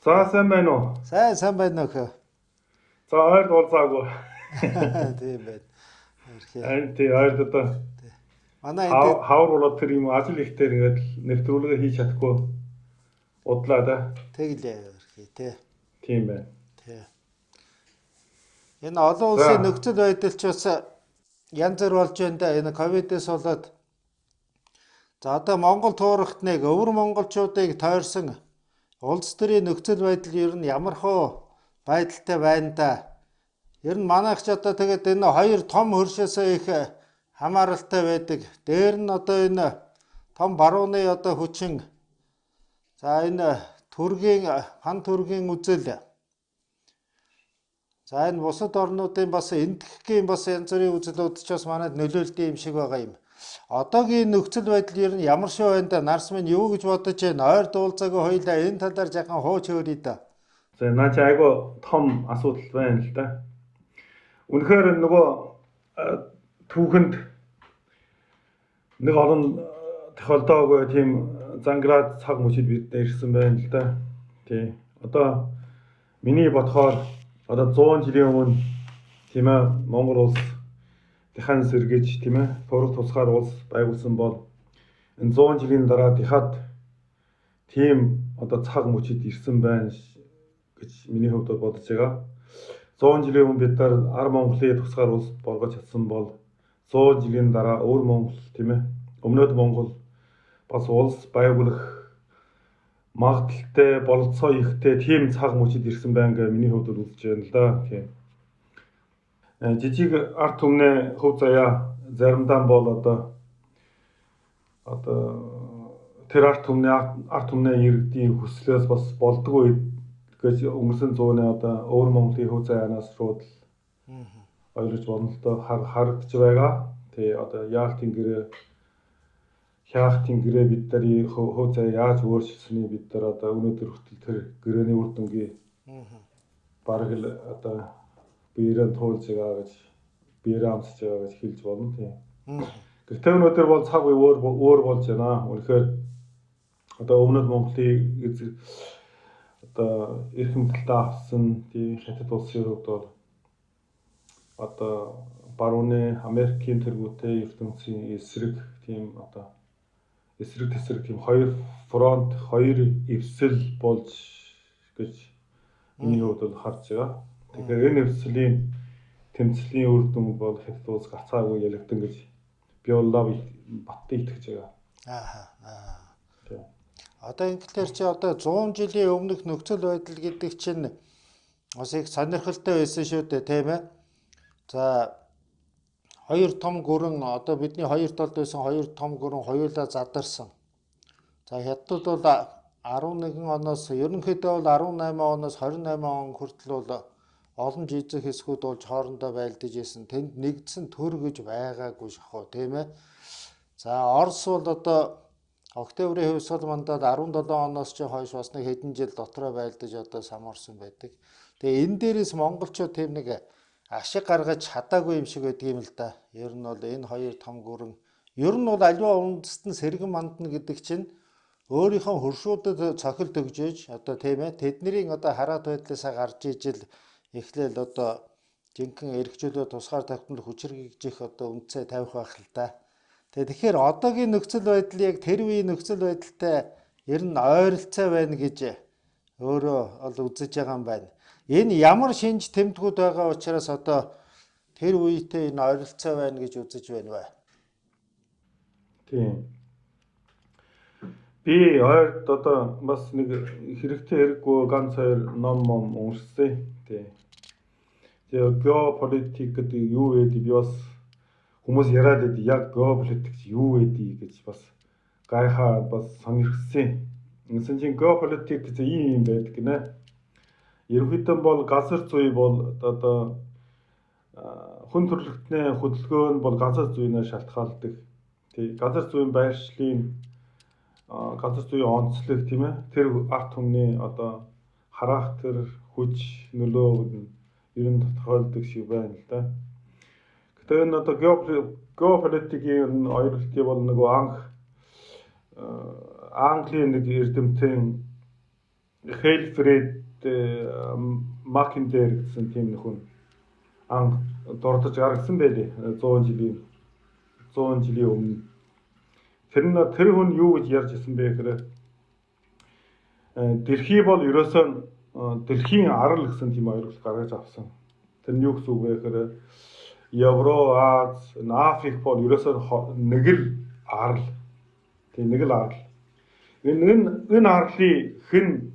За сайн байна уу? Сайн сайн байна уу хөө? За ойрд уулзаагүй. Тийм байна. Хэрхээ. Харин тий ойрд одоо Манай энд хавар болоод тэр юм ажил ихтэй ингээд нэвтрүүлгээ хийж чадахгүй удлаа да. Тэглээ хэрхээ тий. Тийм байна. Тий. Энэ олон улсын нөхцөл байдал ч бас янз бүр болж байна да. Энэ ковидээс болоод за одоо Монгол туурагт нэг өвөр монголчуудыг тойрсон улс төрийн нөхцөл байдал ер нь ямар хөө байдалтай байна да. Ер нь манайх ч одоо тэгээд энэ хоёр том хөршөөсөө их хамааралтай байдаг. Дээр нь одоо энэ том барууны одоо хүчин, за энэ төргийн пан төргийн үзэл, за энэ бусад орнуудын бас эндэхгийн бас янз бүрийн үзлүүд ч бас манайд нөлөөлдөг юм шиг байгаа юм. Одоогийн нөхцөл байдал ер нь ямар шиг байна да? Нарс минь юу гэж бодож байна? Ойр дуулзаагүй хоёлаа энэ талаар жаахан хууч хөөрье да. За наа чи айгу том асуудал байна л да. Үнэхээр нөгөө түүхэнд нэг олон тохиолдоогүй тийм зангираад цаг мөчид бид ирсэн байна л да. Тий. Одоо миний бодохоор одоо 100 жилийн өмнө тийм ээ Монгол улс Тэхан сэргэж тийм ээ тураг тусгаар улс байгуулсан бол энэ 100 жилийн дараа Тэхад тийм одоо цаг мөчид ирсэн байна гэж миний хувьд бодож байгаа. 100 жилийн өмнө бид нар ар Монголыг тусгаар улс болгож чадсан бол 100 жилийн дараа өвөр Монгол тийм ээ өмнөд Монгол бас улс байгуулах магадлалтай бололцоо ихтэй тийм цаг мөчид ирсэн байна гэж миний хувьд бол үзэж байна л да. Тийм. Жижиг ард түмнээ хөв заяа заримдаа бол одоо тэр ард түмнээ иргэдийн хүслээс бас болдгоо гэж өнгөрсөн зууны одоо өвөр Монголын хөв заяанаас шууд л ойлгож болно л доо харагдж байгаа. Тий одоо яалтын гэрээ хяахтын гэрээ бид нарын хөв заяа яаж өөрчилсөний бид нар одоо өнөөдөр хүртэл тэр гэрээний үр дүнгийн бараг л одоо биерээ туулж байгаа гэж биерээ амсаж байгаа гэж хэлж болно тийм. Гэхдээ өнөөдөр бол цаг үе өөр болж байна. Үнэхээр одоо өмнөд Монголыг одоо эрх мэдэлтэй авсан тийм Хятад улсын хувьд бол одоо барууны Америкийн тэргүүтэй ертөнцийн эсрэг тийм одоо эсрэг тэсрэг тийм хоёр фронт хоёр эвсэл болж гэж миний хувьд бол харж байгаа. Тэгэхээр энэ эвслийн тэмцлийн үр дүн бол Хятад улс гацаагүй ялагдсан гэж би бол баттай итгэж байгаа. Ааха. Одоо ингэлээр чи одоо 100 жилийн өмнөх нөхцөл байдал гэдэг чинь бас их сонирхолтой байсан шүү дээ, тийм ээ. За хоёр том гүрэн одоо бидний хоёр талд байсан хоёр том гүрэн хоёулаа задарсан. За Хятад бол 11 оноос ерөнхийдөө бол 18 оноос 28 он хүртэл бол олон жижиг хэсгүүд болж хоорондоо байлдаж исэн. Тэнд нэгдсэн төр гэж байгаагүй шахуу, тийм ээ. За Орос бол одоо Октябрийн хувьсгал мандаад 17 оноос ч хойш бас нэг хэдэн жил дотроо байлдаж одоо самарсан байдаг. Тэгээ энэ дээрээс монголчууд тийм нэг ашиг гаргаж чадаагүй юм шиг байдаг юм л да. Ер нь бол энэ хоёр том гүрэн ер нь бол аливаа үндэст нь сэргэн мандна гэдэг чинь өөрийнхөө хөршүүдэд цохилт өгжөөж одоо тийм ээ тэдний одоо хараат байдлаасаа гарч ижил эхлээл одоо жинхэнэ эрхчлөө тусгаар тавтанд хүчрхэгжих одоо үнцээ тавих байх л да. Тэгээ тэгэхээр одоогийн нөхцөл байдал яг тэр үеийн нөхцөл байдалтай ер нь ойролцоо байна гэж өөрөө ол үзэж байгаа юм байна. Энэ ямар шинж тэмдгүүд байгаа учраас одоо тэр үетэй энэ ойролцоо байна гэж үзэж байна вэ? Тийм. Би ойрд одоо бас нэг хэрэгтэй хэрэггүй ганц хоёр ном ном уншсан. Тийм. Тэгээ геополитик гэдэг юу вэ би бас хүмүүс яриад байд яг геополитик юу вэ гэж бас гайхаа бас сонирхсан. Ингэсэн чинь геополитик гэж ийм юм байдаг гинэ. Ерөнхийдөө бол газар зүй бол одоо хүн төрөлхтний хөдөлгөөн нь бол газар зүйнээр шалтгаалдаг. Тий, газар зүйн байршлын газар зүйн онцлог тийм ээ. Тэр ард түмний одоо характер, хүч, нөлөө нь ер нь тодорхойлдог шиг байна л да. Гэтэ энэ одоо геополитикийн ойлголтыг бол нөгөө анх Английн нэг эрдэмтэн Хейлфред Макиндер гэсэн тийм нөхөн анх дурдж гаргасан байлээ 100 жилийн өмнө. Тэр нь тэр хүн юу гэж ярьж ирсэн бэ гэхээр дэлхий бол ерөөсөө дэлхийн арал гэсэн тийм ойлголт гаргаж авсан. Тэр нь юу гэсэн үг вэ гэхээр Евро, Аз, Африк бол ерөөсөө нэг л арал. Тийм нэг л арал. Энэ арлыг хэн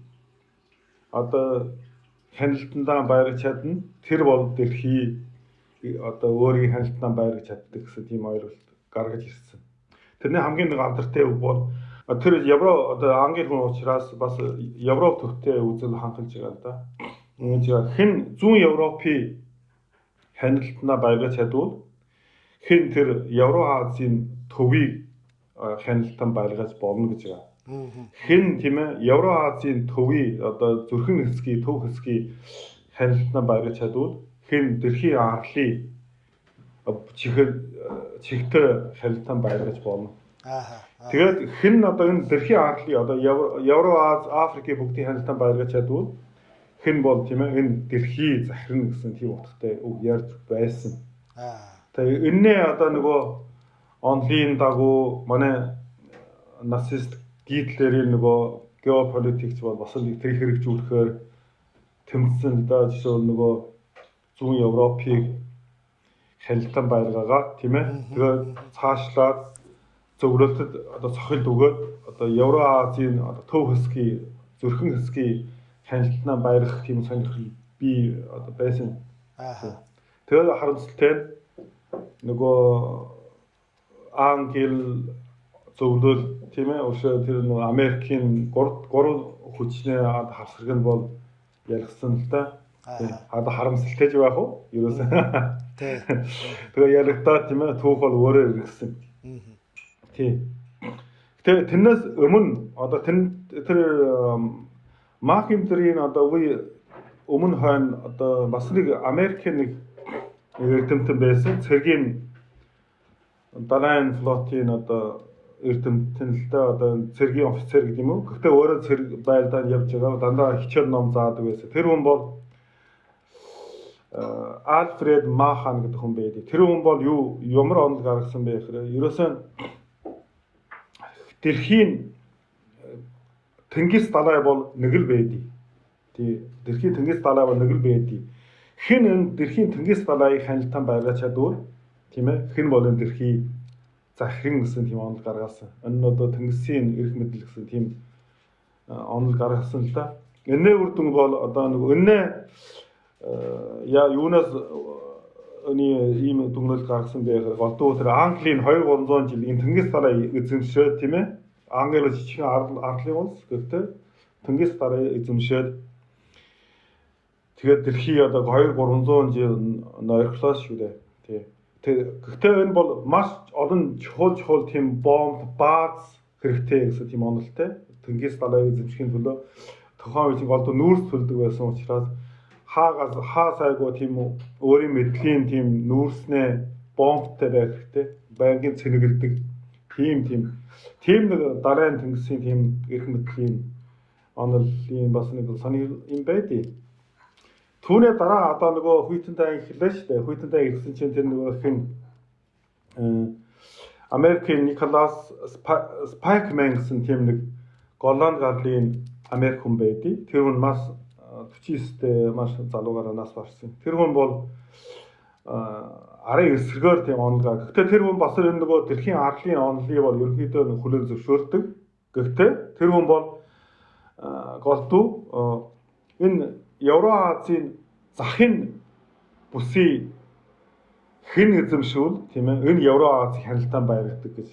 одоо хяналтандаа байрах чадна, тэр бол дэлхий одоо өөрийн хяналтандаа байрах чаддаг гэсэн тийм ойлголт гаргаж ирсэн. Тэрний хамгийн нэг алдартай үг бол тэр Евро одоо англи хүн учраас бас Европ төвтэй үзэл ханхалж байгаа л да. Ингэж хэн зүүн Европын хяналтандаа байрах чадвал хэн тэр Евро Азийн төвийг хяналтанд байлгаж болно гэж байгаа. Хэн тийм ээ Евро Азийн төвийг одоо зүрхэн хэсгийг төв хэсгийг хяналтанд байлгаж чадвал хэн дэлхийн арлыг чигтээ хяналтанд байлгаж болно. Тэгээд хэн одоо энэ дэлхийн арлыг одоо Евро Аз Африкийн бүгдийн хяналтанд байлгаж чадвал хэн бол тийм ээ энэ дэлхий захирна гэсэн тийм утгатай үг ярьж байсан. Тэгээ энэний одоо нөгөө онлын дагуу манай нацист Гитлерийн нөгөө геополитикч бол бас л тэр хэрэгжүүлэхээр тэмцсэн л да. Жишээлбэл нөгөө зүүн Европыг хяналтан байлгаагаа тийм ээ. Тэгээд цаашлаад зөвлөлтөд одоо цохилд өгөөд одоо Евро Азийн одоо төв хэсгийг зүрхэн хэсгийг хяналтнаа байлгах тийм сонирхол бий одоо байсан. Тэгээд харамсалтай нь нөгөө Англи зөвлөл тийм ээ өшөө тэр нөгөө Америкийн гурван хүчний хавсарг нь бол ялгсан л да. Одоо харамсалтай ч байх уу? Ерөөсөө. Тэгээ ялагдаад тийм ээ түүх бол өөрөөр эргэсэн. Тийм. Тэгээ тэрнээс өмнө одоо тэр Макиндрийн одоо үе өмнө хойно одоо бас нэг Америкийн нэг эрдэмтэн байсан. Цэргийн далайн флотын одоо эрдэмтэн л да одоо цэргийн офицер гэдэг юм уу. Гэхдээ өөрөө цэрэг байлдаанд явж байгаа дандаа хичээл ном заадаг байсан. Тэр хүн бол Альфред Махан гэдэг хүн байдаг. Тэр хүн бол юу ямар онол гаргасан бэ гэхээр ерөөсөө дэлхийн Тэнгис далай бол нэг л байдаг. Тий, дэлхийн Тэнгис далай бол нэг л байдаг. Хэн энэ дэлхийн Тэнгис далайг хяналтан байлгаж чадвал тийм ээ хэн бол энэ дэлхий захиран гэсэн тийм онол гаргасан. Энэ нь одоо Тэнгисийн эрх мэдэл гэсэн тийм онол гаргасан л да. Энэний үр дүн бол одоо нэг энэ яа юунаас өний ийм дүгнэлт гаргасан бэ гэхээр голдуу тэр Английн 2-300 жил энэ Тэнгис далай эзэмшээд тийм ээ. Англи бол жижигхэн арлын улс гэхдээ Тэнгис далай эзэмшээд тэгээд дэлхий одоо 2-300 жил нойрхлоо шүү дээ. Тий. Гэхдээ энэ бол маш олон чухал тийм бомб, бааз хэрэгтэй гэсэн тийм онолтой. Тэнгис далайг эзэмшихийн төлөө тухайн үеийн голдуу нүүрс төлдөг байсан учраас хаа сайгүй тийм өөрийн мэдлийн тийм нүүрснээ бомбтай байх хэрэгтэй. Байнгын цэнэгэлдэг тийм нэг далайн тэнгисийн тийм эрх мэдлийн онолын бас нэг сонир юм байдیں۔ Түүний дараа одоо нөгөө хүйтэн дайн эхэллээ шүү дээ. Хүйтэн дайн эхэлсэн чинь тэр нөгөө хэн Америкийн Николас Спайкман гэсэн тийм нэг Голланд гарлын Америк хүн байдیں۔ Тэр хүн маш 49-тэй маш залуугаар нас барсан. Тэр хүн бол арын эсрэгээр тийм онол гар. Гэхдээ тэр хүн бас энэ нөгөө дэлхийн арлын онолыг бол ерөнхийдөө хүлээн зөвшөөрдөг. Гэхдээ тэр хүн бол голдуу энэ Евро Азийн захын бүсийг хэн эзэмшүүл тийм ээ энэ Евро Азийн хяналтанд байргадаг гэж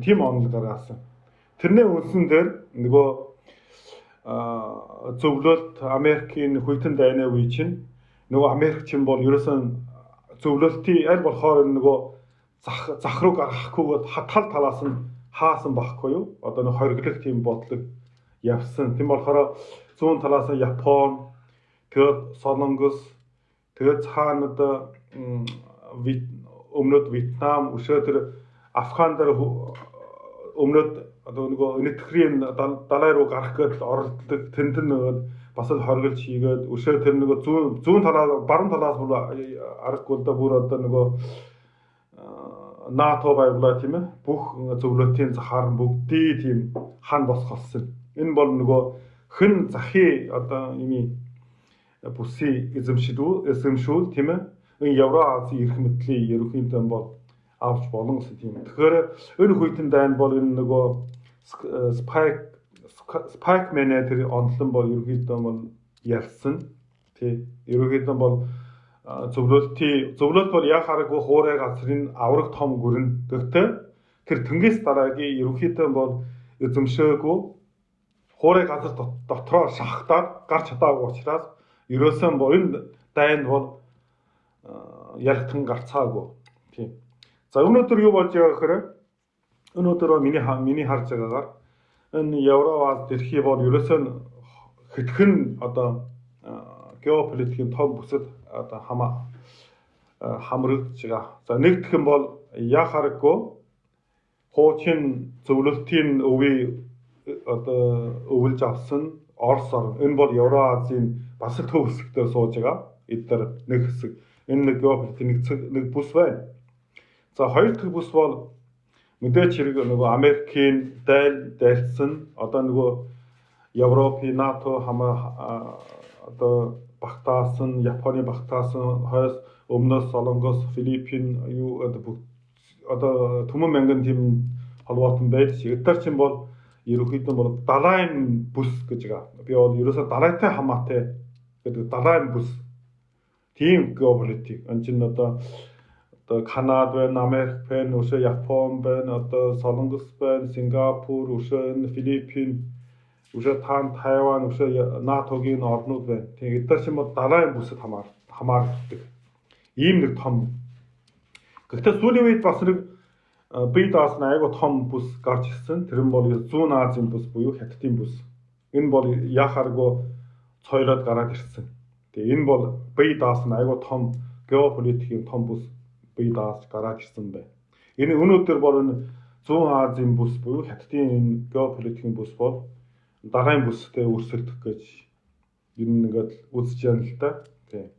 тийм онол гаргасан. Тэрний үндсэн дээр нөгөө зөвлөлт Америкийн хүйтэн дайны үе чинь нөгөө Америк чинь бол ерөөсөн зөвлөлтийн аль болохоор нөгөө зах руу гаргахгүйгээд тал талаас нь хаасан байхгүй юу? Одоо нэг хориглох тийм бодлого явсан. Тийм болохоор зүүн талаас нь Япон, тэгээд Солонгос, тэгээд цаана одоо өмнөд Вьетнам, өшөө тэр Афган дээр өмнөд одоо нөгөө Энэтхэгийн далай руу гарах гээд оролддог. Тэнд нь бас л хоригдж хийгээд өшөө тэр нөгөө зүүн талаас баруун талаас бүр аргагүй л да бүр одоо нөгөө НАТО байгуулаа тийм ээ. Бүх зөвлөлтийн захаар бүгдий тийм хан босголсон. Энэ бол нөгөө хэн захын одоо ими бүсийн эзэмшүүл тийм ээ. Энэ Евроазийн эрх мэдлийн ерөнхийдөө бол авч болно гэсэн тийм. Тэгэхээр энэ хүйтэн дайн бол энэ нөгөө Spike мэнэ тэр онцлон бол ерөнхийдөө бол ялсан. Тий. Ерөнхийдөө бол зөвлөлт бол яг хараагүй хуурай газрын авраг том гүрэн. Гэхдээ тэр тэнгис дараагийн ерөнхийдөө бол эзэмшээгүй хуурай газар дотроо шахагдаад гарч чадаагүй учраас ерөөсөн бол энэ дайнд бол ялгтан гарцаагүй. Тийм. За өнөөдөр юу болж байгаа гэхээр өнөөдөр миний харж байгаагаар энэ Евроаз дэлхий бол ерөөсөө хэдхэн одоо геополитикийн том бүсэд одоо хамрагдж байгаа. За нэг дэх юм бол яг хараггүй хуучин зөвлөлтийн өвийн одоо өвлж авсан Орос орн. Энэ бол Евроазийн бас л төв хэсэг дээр сууж байгаа. Эдгээр нэг хэсэг. Энэ нэг геополитик нэг бүс байна. За хоёр дахь бүс бол мэдээч хэрэг нөгөө Америкийн дайлсан одоо нөгөө Европын НАТО хамаа одоо багтаасан, Японы багтаасан, хойс өмнөөс Солонгос, Филиппин юу одоо түмэн мянган тийм холбоотон байж. Эдгээр чинь бол ерөнхийдөө бол далайн бүс гэж байгаа. Би бол ерөөсөө далайтай хамаатай гэдэг далайн бүс. Тийм геополитик. Энэ чинь одоо Канада байна, Америк байна, өшөө Япон байна, одоо Солонгос байна, Сингапур, өшөө энэ Филиппин, өшөө Тайван, өшөө НАТО-гийн орнууд байна. Тийм эдгээр чинь бол далайн бүсэд хамаардаг. Ийм нэг том. Гэхдээ сүүлийн үед бас нэг бие даасан айгүй том бүс гарч ирсэн. Тэр нь бол Зүүн Азийн бүс буюу Хятадын бүс. Энэ бол яхааргүй цойроод гараад ирсэн. Тэгээ энэ бол бие даасан айгүй том геополитикийн том бүс бие дааж гараад ирсэн байна. Энэ өнөөдөр бол энэ Зүүн Азийн бүс буюу Хятадын энэ геополитикийн бүс бол далайн бүстэй өрсөлдөх гэж ер нь ингээд үзэж байна л да. Тийм.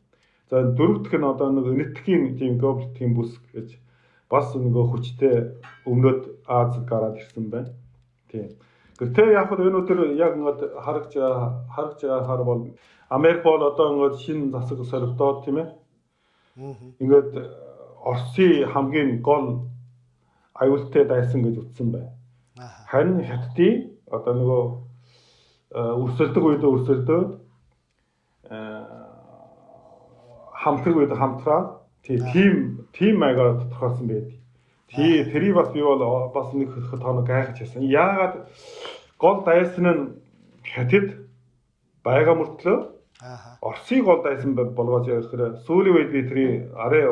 За дөрөв дэх нь одоо нэг Энэтхэгийн тийм геополитикийн бүс гэж бас нөгөө хүчтэй өмнөд Азид гараад ирсэн байна. Тийм. Гэхдээ яг хөө өнөөдөр яг ингээд харагч байгахаар бол Америк бол одоо ингээд шинэ засаг соригдоод тийм ээ. Ингээд Оросын хамгийн гол аюултай дайсан гэж утсан байна. Харин Хятадын одоо нөгөө өрсөлдөх үед өрсөлдөөд хамтрах үед хамтраад тийм маягаар тодорхойлсон байдаг. Тэрийг бас би бол бас нэг тоног гайхаж байсан. Яагаад гол дайсан нь Хятад байгаа мөртлөө Оросын гол дайсан болгож яхахаар сүүлийн үед би тэрийг арай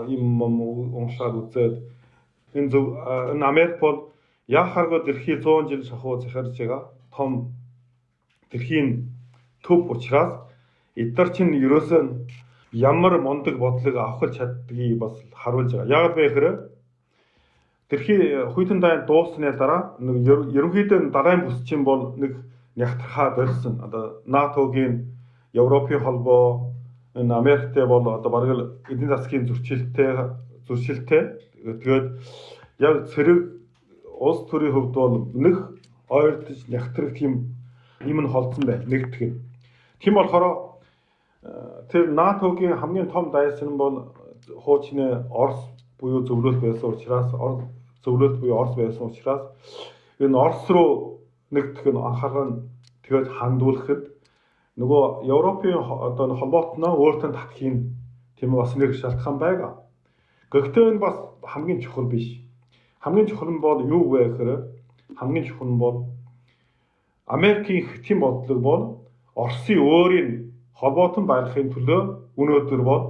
юм уншаад үзээд энэ Америк бол яг харгуу дэлхий 100 жил шахуу захирч байгаа том дэлхийн төв учраас эдгээр чинь ерөөсөө ямар мундаг бодлого авах чаддгийг бас харуулж байгаа. Яагаад вэ гэхээр дэлхийн хүйтэн дайн дууссаны дараа нэг ерөнхийдөө далайн бүс чинь бол нэг нягтрахаа болсон. Одоо НАТО-гийн Европын холбоо энэ Америктэй бол одоо бараг л эдийн засгийн зөрчилтэй. Тэгээд яг цэрэг улс төрийн хувьд бол нэг ойртож нягтрах тийм юм нь холдсон байна. Нэгдэх нь. Тийм болохоор тэр НАТО-гийн хамгийн том дайсан нь бол хуучны Орос буюу зөвлөлт байсан учраас зөвлөлт буюу Орос байсан учраас энэ Орос руу нэгдэх нь анхаарал нь тэгээд хандуулахад нөгөө Европын одоо холбоотноо өөртөө татхийн тийм бас нэг шалтгаан байгаа. Гэхдээ энэ бас хамгийн чухал биш. Хамгийн чухал нь бол юу вэ гэхээр хамгийн чухал нь бол Америкийн хэтийн бодлого бол Оросын өөрийн холбоотон байрахын төлөө өнөөдөр бол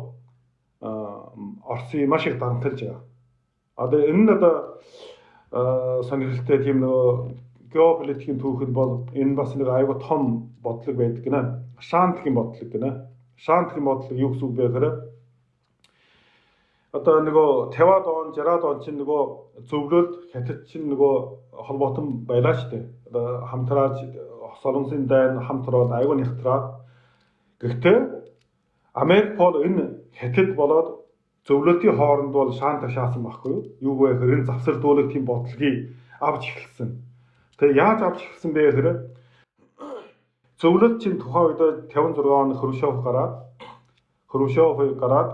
Оросын маш их дарамтлаж байгаа. Одоо энэ нь одоо сонирхолтой тийм нөгөө геополитикийн түүхэнд бол энэ бас нэг аюул том бодлого байдаг гинэ. Шаантгийн бодлого гинэ. Шаантгийн бодлого юу гэсэн үг бэ гэхээр одоо нөгөө 50-аад он, 60-аад он чинь нөгөө зөвлөлт Хятад чинь нөгөө холбоотон байлаа шүү дээ. Одоо хамтрааж Солонгосын дайн хамтраад айгүй нягтраад. Гэхдээ Америк бол энэ Хятад болоод зөвлөлтийн хооронд бол шаан ташаасан байхгүй юу? Юу вэ гэхээр энэ завсардуулах тийм бодлогыг авч эхэлсэн. Тэгээ яаж авч эхэлсэн бэ гэхээр зөвлөлт чинь тухайн үед 56 он Хрущевыг гараад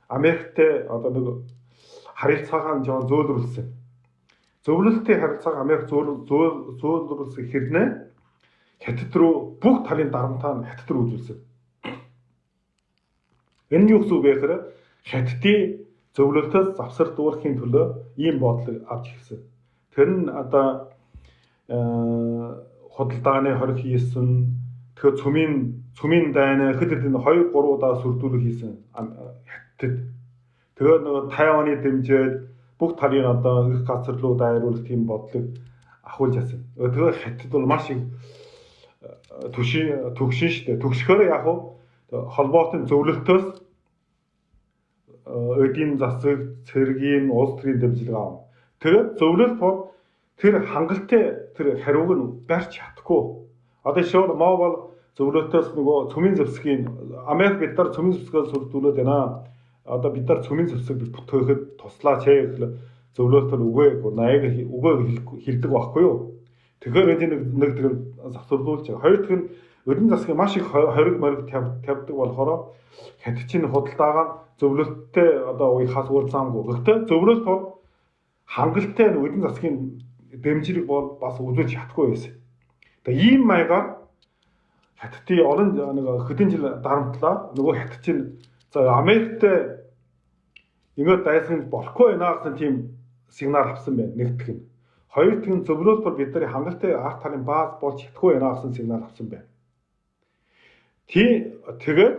Америктэй одоо нэг харилцаагаа жоон зөөлрүүлсэн. Зөвлөлтийн харилцааг Америк зөөлрүүлсэн хэрнээ Хятад руу бүх талын дарамтаа нь Хятад руу үзүүлсэн. Энэ нь юу гэсэн үг вэ гэхээр Хятадын зөвлөлтөөс завсардуулахын төлөө ийм бодлого авч эхэлсэн. Тэр нь одоо худалдааны хориг хийсэн, тэгэхээр цөмийн дайны хэд хэдэн 2 3 удаа сүрдүүлэх хийсэн Хятад. Тэгээд нөгөө Тайваны дэмжиж бүх талын одоо их газар руу дайруулах тийм бодлого ахуулж яасан. Тэгээд Хятад бол маш их төгшин шүү дээ. Төгшөхөөр яг холбоотын зөвлөлтөөс эдийн засаг, цэргийн, улс төрийн дэмжлэг авна. Тэгээд зөвлөлт бол тэр хангалттай тэр хариуг нь барьж чадахгүй. Одоо шууд Маа бол зөвлөлтөөс нөгөө цөмийн зэвсгийн Америк бид нар цөмийн зэвсгээс сүрдүүлээд байна. Одоо бид нар цөмийн зэвсэг бүтээхэд туслаач ээ гэхэл зөвлөлт бол үгүй наяг үгүй хэлдэг байхгүй юу? Тэгэхээр энэ нэг тэр завсарлуулж байгаа. Хоёр дахь нь эдийн засгийн маш их хориг мориг тавьдаг болохоор Хятад чинь худалдаагаа зөвлөлттэй одоо уяхаас өөр замгүй. Гэхдээ зөвлөлт бол хангалттай эдийн засгийн дэмжлэг бол бас үзүүлж чадахгүй байсан. Тэгээ ийм маягаар Хятадын олон нэг хэдэн жил дарамтлаа нөгөө Хятад чинь за Америктэй ингээд дайсан болохгүй байна гэсэн тийм сигнал авсан байна нэгдэх нь. Хоёр дахь нь зөвлөлт бол бидний хангалттай арт талын бааз болж чадахгүй байна гэсэн сигнал авсан байна. Тэгээд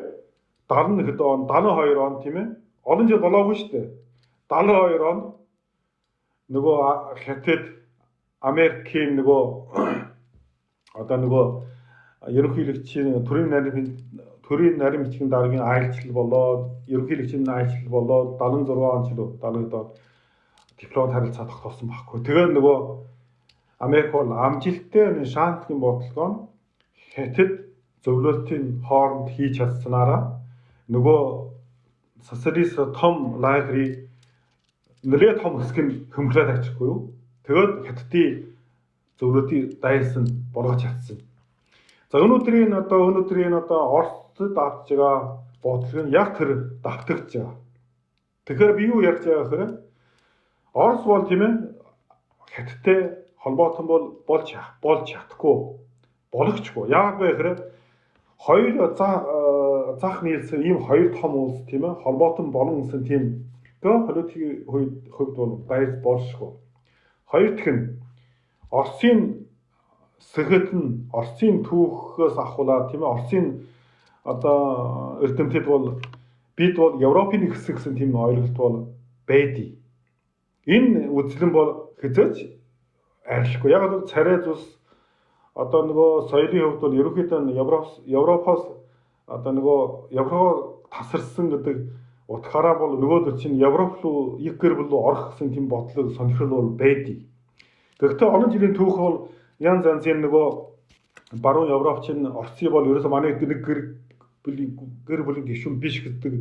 71 хэд он, 72 он тийм ээ. Олон жил болоогүй шүү дээ. 72 он нөгөө Хятад Америкийн нөгөө одоо нөгөө ерөнхийлөгчийн төрийн нарийн бичгийн даргын айлчлал болоод ерөнхийлөгчийн айлчлал болоод 76 он ч лөө 70 он дипломат харилцаа тогтоосон байхгүй. Тэгээд нөгөө Америк бол амжилттай Шантгийн бодлогоо Хятад зөвлөлтийн хооронд хийж чадсанараа нөгөө социалист том лагерийг нэлээд том хэсэг нь хөмглээд авчихгүй юу? Тэгээд Хятадын зөвлөлтийн дайсан болгож чадсан. За өнөөдрийн одоо Оросд авч байгаа бодлого нь яг тэр давтагч байгаа. Тэгэхээр би юу ярьж байгаа гэхээр Орос бол тийм ээ Хятадтай холбоотон бол болж чадахгүй болгочгүй. Яагаад вэ гэхээр хоёр зах нийлсэн ийм хоёр том улс тийм ээ холбоотон болон гэсэн тийм геополитикийн хувьд бол байж болшгүй. Хоёр дахь нь Оросын сэхэт нь Оросын түүхээс ахуулаад тийм ээ Оросын одоо эрдэмтэд бол бид бол Европын хэсэг гэсэн тийм ойлголт бол байдгийг. Энэ үзлэн бол хэзээ ч арилахгүй. Яг бол царай зүс одоо нөгөө соёлын хувьд бол ерөнхийдөө Европоос одоо нөгөө Европ тасарсан гэдэг утгаараа бол нөгөөдөр чинь Европ руу их гэр бүл рүү орох гэсэн тийм бодлого сонирхол бол байдгийг. Гэхдээ олон жилийн түүх бол янз янзын нөгөө баруун Европ чинь Оросын бол ерөөсөө манай нэг гэр бүлийн гишүүн биш гэдэг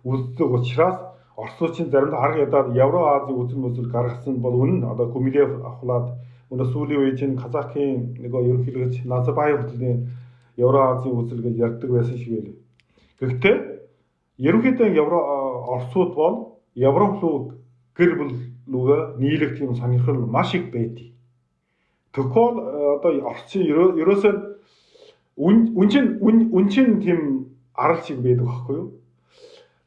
үздэг учраас Оросууд чинь заримдаа арга ядаад Евро Азийн үзэл мүзэл гаргасан бол үнэн. Одоо Гумилев авахлаад өнөө сүүлийн үе чинь Казахын нөгөө ерөнхийлөгч Назарбаев хөтлийн Евро Азийн үзэл гэж ярьдаг байсан шиг байлээ. Гэхдээ ерөнхийдөө Евро Оросууд бол Европ руу гэр бүл рүүгээ нийлэх тийм сонирхол маш их байдгийг. Тэгвэл одоо Оросын ерөөсөө үн чин тийм арал шиг байдаг байхгүй юу?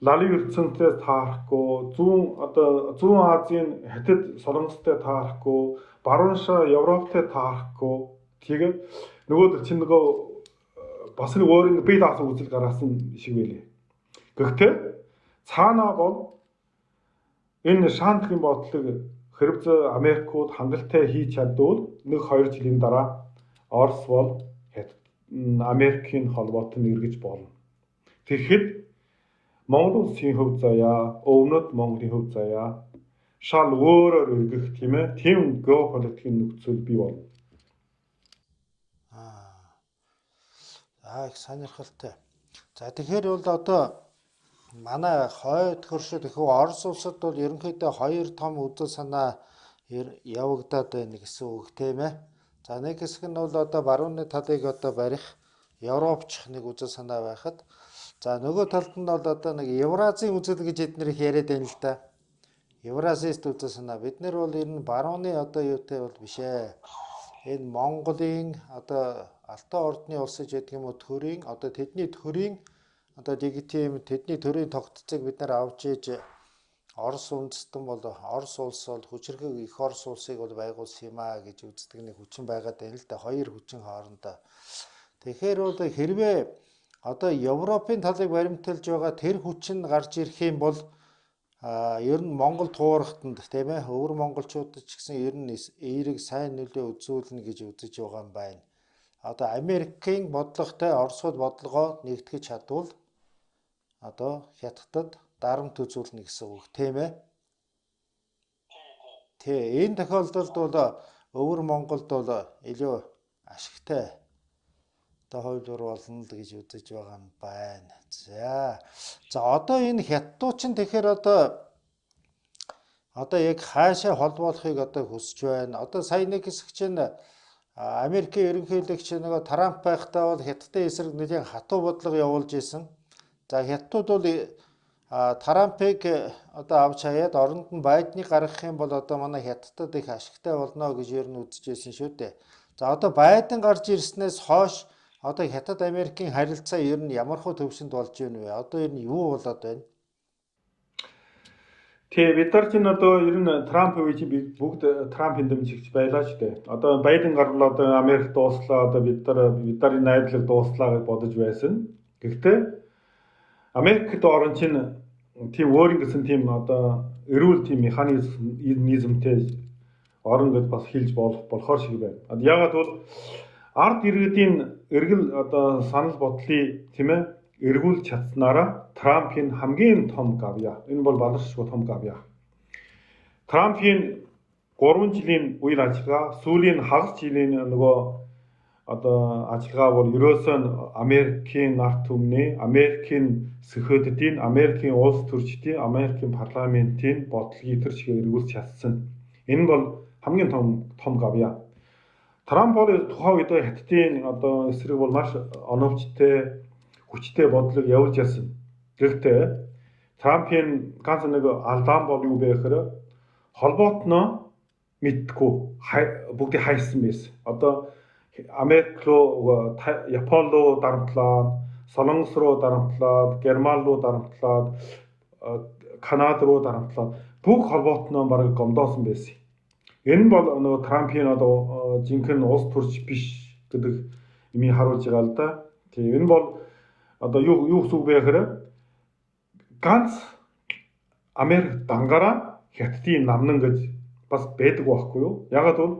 Лалын ертөнцөөс таарахгүй, зүүн Азийн Хятад Солонгостой таарахгүй, баруун шаа Европтой таарахгүй. Тэгээд нөгөөдөр чинь нөгөө бас нэг өөр нэг бие даасан үзэл гаргасан шиг байлээ. Гэхдээ цаанаа бол энэ Шантгийн бодлого хэрвээ Америкууд хангалттай хийж чадвал 1-2 жилийн дараа Орос бол Америкийн холбоот нь эргэж болно. Тэгэхэд Монгол улсын хөв заяа, Өвнөд Монголын хөв заяа шал өөрөөр эргэх, тийм ээ, тийм геополитикийн нөхцөл бий болно. Аа, их сонирхолтой. За, тэгэхээр бол одоо манай хойд хөршид их Орос улсад бол ерөнхийдөө хоёр том үзэл санаа явагдаад байна гэсэн үг, тийм ээ. За, нэг хэсэг нь бол одоо барууны талыг одоо барих Европч нэг үзэл санаа байхад, за нөгөө талд нь бол одоо нэг Евразийн үзэл гэж эднэр их яриад байна л да. Евразист үзэл санаа. Бид нар бол ер нь барууны одоо юутай бол биш ээ. Энэ Монголын одоо Алтан ордны улс гэж гэдэг юм уу, төрийн одоо тэдний төрийн одоо легитим, тэдний төрийн тогтцыг бид нар авч ээж Орос үндэстэн бол Орос улс бол хүчирхэг их Орос улсыг бол байгуулсан юм а гэж үздэг нэг хүчин байгаад байна л да. Хоёр хүчин хоорондоо. Тэгэхээр бол хэрвээ одоо Европын талыг баримталж байгаа тэр хүчин гарч ирэх юм бол ер нь Монгол туурахтанд, тийм ээ, өвөр монголчуудад ч гэсэн ер нь эерэг сайн нөлөө үзүүлнэ гэж үзэж байгаа юм байна. Одоо Америкийн бодлоготой Оросууд бодлогоо нэгтгэж чадвал одоо Хятадд дарамт үзүүлнэ гэсэн үг, тийм ээ. Тий, энэ тохиолдолд бол өвөр Монголд бол илүү ашигтай одоо хувилбар болно л гэж үзэж байгаа юм байна. За. За, одоо энэ хятадууд чинь тэгэхээр одоо яг хаашаа холбоолохыг одоо хүсэж байна? Одоо сая нэг хэсэг чинь Америкийн ерөнхийлөгч нөгөө Трамп байхдаа бол Хятадын эсрэг нэлийн хатуу бодлого явуулж исэн. За, хятадууд бол Трампыг одоо авч хаяад оронд нь Байденыг гаргах юм бол одоо манай Хятадд их ашигтай болно гэж ер нь үзэж байсан шүү дээ. За, одоо Байден гарч ирснээс хойш одоо Хятад Америкийн харилцаа ер нь ямар хөө төвшөнд болж байна вэ? Одоо ер нь юу болоод байна? Тий, бид нар чинь одоо ер нь Трамп үе чинь бүгд Трампын дэмжигч байлаа шүү дээ. Одоо Байден гарвал одоо Америк дууслаа, одоо бид нар бидний найдлага дууслаа гэж бодож байсан. Гэхдээ Америкт орон чинь тийм өөрийн гэсэн тийм одоо эрүүл тийм механизмтэй орон гэж бас хэлж болох болохоор шиг байна. Яагаад бол ард иргэдийн эргэл одоо санал бодлыг, тийм ээ, эргүүлж чадсанараа Трампын хамгийн том гавьяа. Энэ бол баларшгүй том гавьяа. Трампын 3 жилийн үйл ажиллагаа, сүүлийн хагас жилийн нөгөө одоо ажиллагаа бол ерөөсөө Америкийн нарт түмний, Америкийн сөхөддийн, Америкийн улс төрчдийн, Америкийн парламентын бодлогыг тэр чигээр эргүүлж чадсан. Энэ бол хамгийн том том гавьяа. Трамп бол тухайн үед Хятадын одоо эсрэг бол маш оновчтой, хүчтэй бодлого явуулж ясан. Гэхдээ Трампын ганц нэг алдаан бол юу бэ гэхээр холбоотноо мэдгүй бүгдийг хайсан байсан. Одоо Америк руу, Япон руу дарамтлаад, Солонгос руу дарамтлаад, Герман руу дарамтлаад, Канада руу дарамтлаад бүх холбоотноо бараг гомдоосон байсан. Энэ бол нөгөө Трампын одоо жинхэнэ улс төрч биш гэдэг юмыг харуулж байгаа л да. Тийм, энэ бол одоо юу гэсэн үг бэ гэхээр ганц Америк дангаараа Хятадын намнан гэж бас байдаг байхгүй юу? Ягаад бол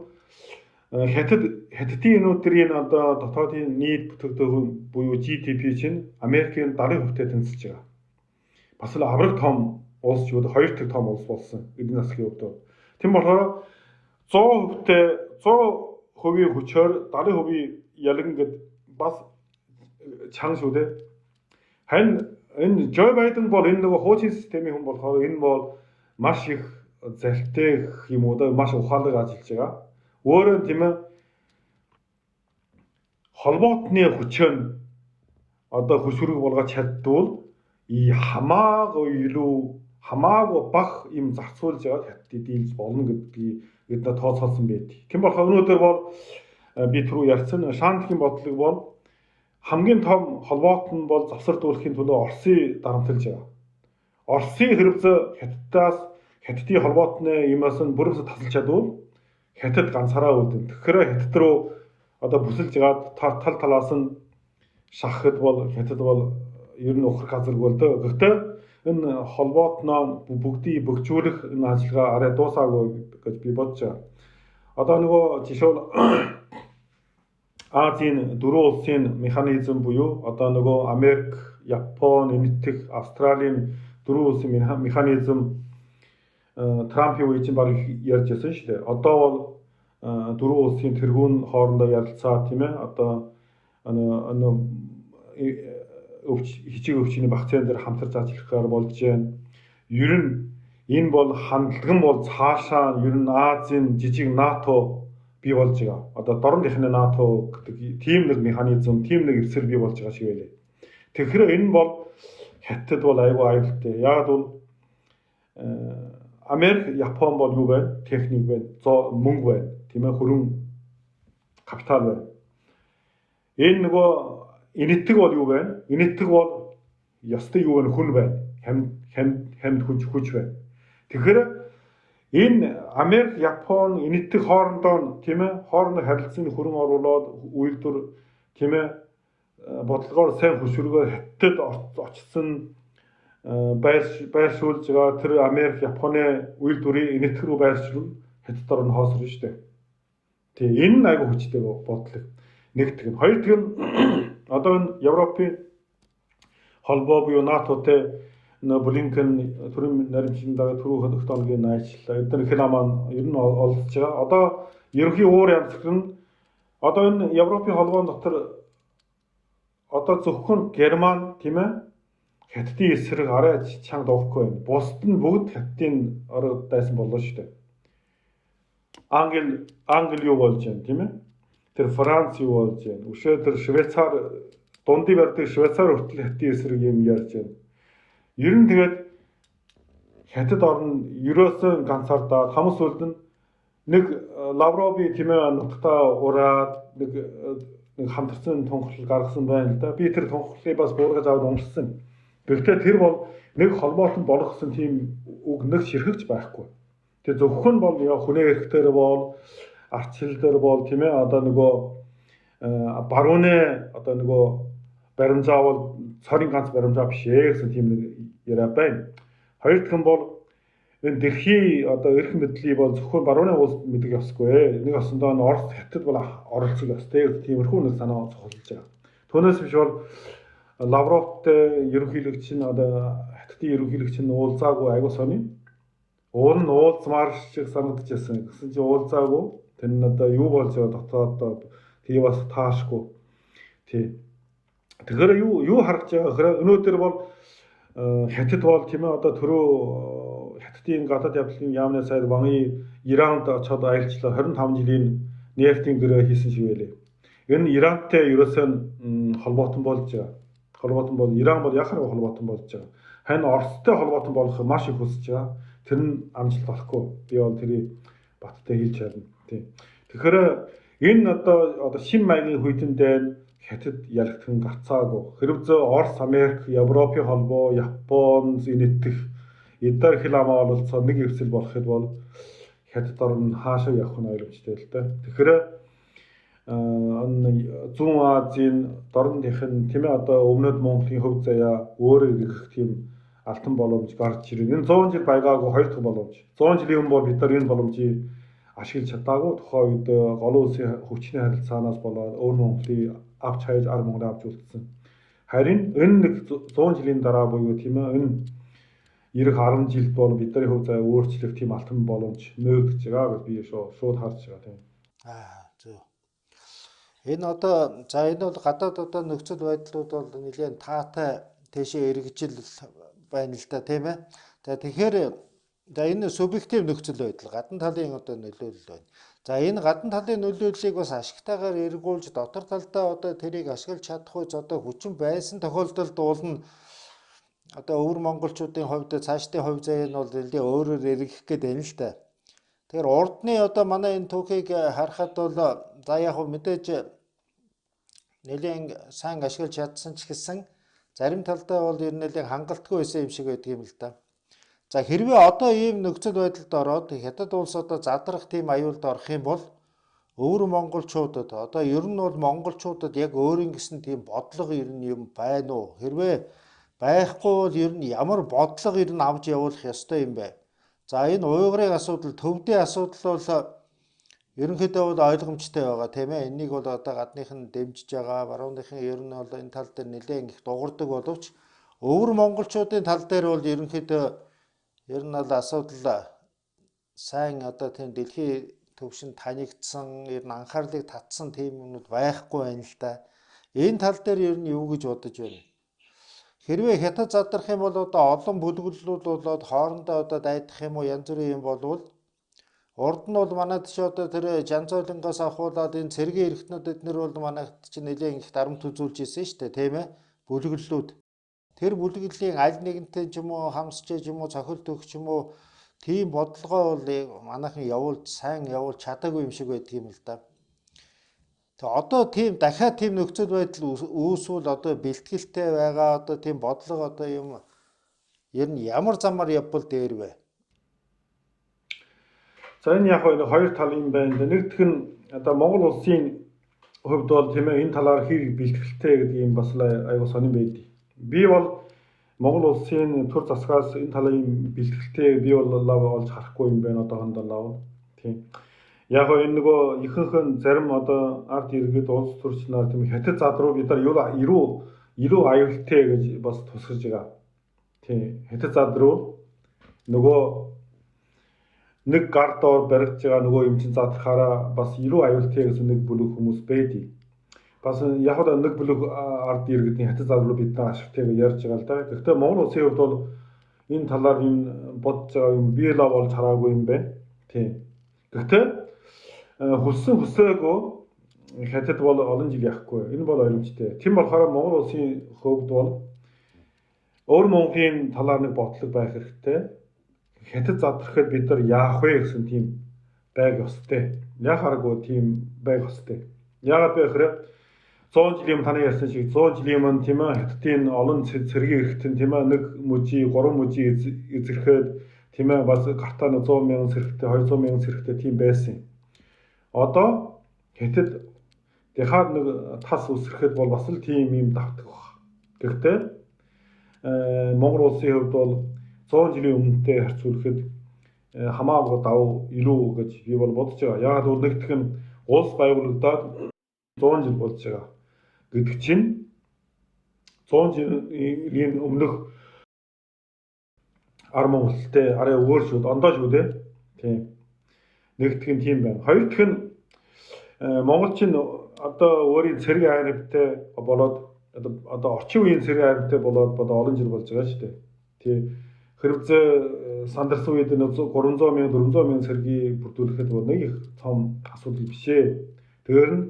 Хятадын өнөөдрийн одоо дотоодын нийт бүтээгдэхүүн буюу GDP чинь Америкийн 70%-тэй тэнцэлж байгаа. Бас л авраг том улс ч юу, хоёр дахь том улс болсон эдийн засгийн хувьд. Тийм болохоор 100%-тэй 100% хүчээр 70% ялган гэд бас чанга шүү дээ. Харин энэ Жо Байден бол энэ нөгөө хуучин системийн хүн болохоор энэ бол маш их залтай юм уу да, маш ухаалаг ажиллаж байгаа. Өөрөө тийм ээ холбоотны хүчээр одоо хөшүүрэг болгож чаддвал и хамаагүй илүү хамаагүй бага юм зарцуулж байгаа Хятадыг дийлж болно гэдгийг бид нар тооцоолсон байдаг. Тийм болохоор өнөөдөр бол би түрүү ярьсан Шаантхийн бодлого бол хамгийн том холбоот нь бол завсардуулахын төлөө Оросыг дарамтлаж байгаа. Оросын хэрэгцээ Хятадаас Хятадын холбоотны юмас нь бүрэмсэ тасалж чадвал Хятад ганцаараа үлдэнэ. Тэгэхээр Хятад руу одоо бүсэлж гаад тал талаас нь шахахад бол Хятад бол ер нь ухрах газаргүй л дөө. Гэхдээ энэ холбоотноо бүгдийг бөгжүүлэх энэ ажиллагаа арай дуусаагүй гэж би бодож байгаа. Одоо нөгөө жишээл Азийн дөрвөн улсын механизм буюу одоо нөгөө Америк, Япон, Энэтхэг, Австралийн дөрвөн улсын механизм Трампын үеийн чинь баг ярьж байсан шүү дээ. Одоо бол дөрвөн улсын тэргүүн хоорондоо ярилцаа, тийм ээ, одоо хичээг өвчний вакцин дээр хамтарч ажиллахаар болж байна. Ер нь энэ бол хандлага нь бол цаашаа ер нь Азийн жижиг НАТО бий болж байгаа. Одоо дорн техник НАТО гэдэг тийм нэг механизм, тийм нэг эвсэр бий болж байгаа шиг байлээ. Тэгэхээр энэ бол Хятад бол айгүй аюултай. Яг бол Америк, Япон бол юу байна? Техник байна, мөнгө байна, тийм ээ, хөрөнгө капитал байна. Энэ нөгөө Энэтхэг бол юу байна? Энэтхэг бол ёстой юу байна? Хүн байна. Хамт хүч байна. Тэгэхээр энэ Америк, Япон, Энэтхэг хоорондоо, тийм ээ, хоорондоо харилцааны хөрөнгө оруулаад үйлдвэр, тийм ээ, бодлогоор сайн хөшүүргээр Хятад очсон байршуулж байгаа тэр Америк, Японы үйлдвэрийг Энэтхэг рүү байршуулна, Хятад орно хоосорно шүү дээ. Тий, энэ нь айгүй хүчтэй бодлого. Нэг тэгнэ. Хоёр тэгнэ, одоо энэ Европын холбоо буюу НАТО-тэй Блинкен төрийн наримчлан дараа түрүү хөлт хоногийн найчлаа. Эдгээр хэл маань ер нь олдож байгаа. Одоо ерөнхий уур амьсгал нь одоо энэ Европын холбоон дотор одоо зөвхөн Герман, тийм ээ, Хятадын эсрэг арай чанга дуухгүй байна. Бусд нь бүгд Хятадын орог дайсан боллоо шүү дээ. Англи юу болж байна, тийм ээ? Тэр Франц юу болж байна? Өшөө тэр Швейцар, дундын барьдаг Швейцар хүртэл Хятадын эсрэг юм ярьж байна. Ер нь тэгээд Хятад орн ерөөсөн ганцаардаад хамгийн сүүлд нь нэг Лаврови, тийм ээ, нутагтаа ураад нэг хамтарсан тунхаглал гаргасан байна л да. Би тэр тунхаглалыг бас буургаж аваад уншсан. Гэхдээ тэр бол нэг холбоотон болгосон тийм үг нэг ширхэгч байхгүй. Тэр зөвхөн бол хүнээ эрхтэр бол арчил дээр бол, тийм ээ, одоо нөгөө барууны одоо нөгөө баримжаа бол цорын ганц баримжаа биш ээ гэсэн тийм нэг яриа байна. Хоёр дахь нь бол энэ дэлхийн одоо эрх мэдлийг бол зөвхөн барууны улс мэдэх ёсгүй. Нэг осондоо нь Орос, Хятад бол оролцох ёстой гэсэн тиймэрхүү нэг санаа цохолж байгаа. Түүнээс биш бол Лавровтай ерөнхийлөгч нь одоо Хятадын ерөнхийлөгч нь уулзаагүй айгуу сони. Уул нь уулзмаар шиг санагдчихсан. Гэсэн чи уулзаагүй. Тэр нь одоо юу болж байгаа дотоод тэгээ бас таашгүй. Тий. Тэгэхээр юу харагдж байгаа гэхээр өнөөдөр бол Хятад бол, тийм ээ, одоо түрүү Хятадын гадаад явдлын яамны сайд Ван Иранд очоод аялчлаа, 25 жилийн нефтийн гэрээ хийсэн шиг байлээ. Энэ Ирантай ерөөсөө холбоотон болж байгаа. Холбоотон бол Иран бол яхаар холбоотон болж байгаа. Харин Оростой холбоотон болох маш их хүсэж байгаа. Тэр нь амжилт болохгүй. Би бол тэрийг баттай хэлж чадна. Тийм. Тэгэхээр энэ одоо шин маягийн хүйтэн дайн Хятад ялагдхан гацаагүй. Хэрв зөө Орос, Америк, Европын холбоо, Япон, Энэтхэг эдгээр хил амаа оролцоо нэг эвсэл болоход бол Хятад орн хаашаа явах нь ойлгомжтой л да. Тэгэхээр зүүн Азийн дорн тэхэн, тийм ээ, одоо өмнөд Монголын хөв заяа өөрөө эргэх тийм алтан боломж гарч ирнэ. Энэ 100 жил байгаагүй хоёр дахь боломж. 100 жилийн өмнө бол бид нар энэ боломжийг ашиглаж чадаагүй. Тухайн үед голын улсын хүчний харилцаанаас болоод өвөр Монголыг авч хайж ар Монголыг авч үлдсэн. Харин энэ нэг 100 жилийн дараа буюу, тийм ээ, энэ ирэх 10 жилд бол бидний хөв заяа өөрчлөх тийм алтан боломж нөөгдөж байгаа гэж би шууд харж байгаа, тийм. Аа, зөв. Энэ одоо за энэ бол гадаад одоо нөхцөл байдлууд бол нэлээд таатай тийшээ эргэжил байна л да, тийм ээ. За тэгэхээр за энэ субъектив нөхцөл байдал гадна талын одоо нөлөөлөл байна. За энэ гадна талын нөлөөллийг бас ашигтайгаар эргүүлж дотор талдаа одоо тэрийг ашиглаж чадах үз одоо хүчин байсан тохиолдолд уулна одоо өвөр монголчуудын хувьд цаашдын хувь заяа нь бол нэлээд өөрөөр эргэх гээд байна л да. Тэгэхээр урдны одоо манай энэ түүхийг харахад бол за яг хөө мэдээж нэлээд сайн ашиглаж чадсан ч гэсэн зарим талдаа бол ер нь нэлээд хангалтгүй байсан юм шиг байдаг юм л да. За хэрвээ одоо ийм нөхцөл байдалд ороод Хятад улс одоо задрах тийм аюулд орох юм бол өвөр монголчуудад одоо ер нь бол монголчуудад яг өөрийн гэсэн тийм бодлого ер нь юм байна уу? Хэрвээ байхгүй бол ер нь ямар бодлого ер нь авч явуулах ёстой юм бэ? За энэ уйгурын асуудал, төвдийн асуудал бол Ерөнхийдөө бол ойлгомжтой байгаа, тийм ээ. Энийг бол одоо гадных нь дэмжиж байгаа, барууныхын ер нь бол энэ тал дээр нэлээд их дуурдаг боловч өвөр монголчуудын тал дээр бол ерөнхийдөө ер нь бол асуудал сайн одоо тийм дэлхийн төвшөнд танигдсан, ер нь анхаарлыг татсан тийм юмнууд байхгүй байна л да. Энэ тал дээр ер нь юу гэж бодож байна? Хэрвээ хятад задрах юм бол одоо олон бүлэглэлүүд болоод хоорондоо одоо дайдах юм уу, янз бүрийн юм болвол урд нь бол манай тийш одоо тэр Жанзойлонгоос ахуулаад энэ цэргийн эрхтнүүд эднэр бол манайд чинь нэлээд их дарамт үзүүлж ирсэн шүү дээ, тийм ээ? Бүлэглэлүүд. Тэр бүлэглэлийн аль нэгэнтэй ч юм уу хамсчээ ч юм уу цохилт өгч юм уу тийм бодлогоо бол манайхан явуулж сайн явуулж чадаагүй юм шиг байдаг юм л да. Тэгээ одоо тийм дахиад тийм нөхцөл байдал үүсвэл одоо бэлтгэлтэй байгаа одоо тийм бодлого одоо юм ер нь ямар замаар явбал дээр вэ? За энэ яг энэ хоёр тал юм байна. Нэгдүг нь одоо Монгол улсын хувьд бол тийм ээ энэ талаар хэр бэлтгэлтэй гэдэг юм бас айгуу сонин байдаг. Би бол Монгол улсын төр засгаас энэ талын бэлтгэлтэй би бол лав олж харахгүй юм байна одоохондоо лав. Тийм. Яг энэ нөгөө ихэнх нь зарим одоо ард иргэд улс төрч нар тийм хятад зад руу бид нар илүү аюултай гэж бас тусгаж байгаа. Тийм. Хятад зад руу нөгөө нэг гар доор баригдж байгаа нөгөө юм чинь задрахаараа бас илүү аюултай гэсэн нэг бүлэг хүмүүс байдаг. Бас яг л нэг бүлэг ард иргэдийн хятад зад руу бид нар ашигтай гэж ярьж байгаа л да. Гэхдээ Монгол улсын хувьд бол энэ талаар юм бодож байгаа юм би л болж хараагүй юм байна. Тийм. Гэхдээ хүссэн хүсээгүй хятад бол олон жил яахгүй. Энэ бол ойлгомжтой. Тийм болохоор Монгол улсын хувьд бол өөр Монголын талаар нэг бодлого байх хэрэгтэй. Хятад задрахад бид нар яах вэ гэсэн тийм байг ёстой. Яг хараагүй тийм байг ёстой. Яагаад вэ гэхээр 100 жилийн өмнө таны ярьсан шиг 100 жилийн өмнө тийм ээ хятадын олон цэргийн эрхтэн тийм ээ нэг мужи, гурван мужи эзэрхэд тийм ээ бас гартаа 100 мянган цэрэгтэй, 200 мянган цэрэгтэй тийм байсан. Одоо хятад дахиад нэг тас үсрэхэд бол бас л тийм юм давтах баг. Гэхдээ Монгол улсын хувьд бол 100 жилийн өмнөтэй харьцуулахад хамаагүй давуу илүү гэж би бол бодож байгаа. Яагаад гэвэл нэгдүг нь улс байгуулагдаад 100 жил болж байгаа гэдэг чинь 100 жилийн өмнөх ар Монголтэй арай өөр шүү, ондоо шүү дээ. Тийм. Нэгдүг нь тийм байна. Хоёр дахь нь Монгол чинь одоо өөрийн цэрэг армитай болоод одоо орчин үеийн цэрэг армитай болоод одоо олон жил болж байгаа шүү дээ. Тийм. Хэрвээ сандарсан үед 300 мянган 400 мянган цэргийг бүрдүүлэхэд бол нэг их том асуудал биш ээ. Тэгэхээр нь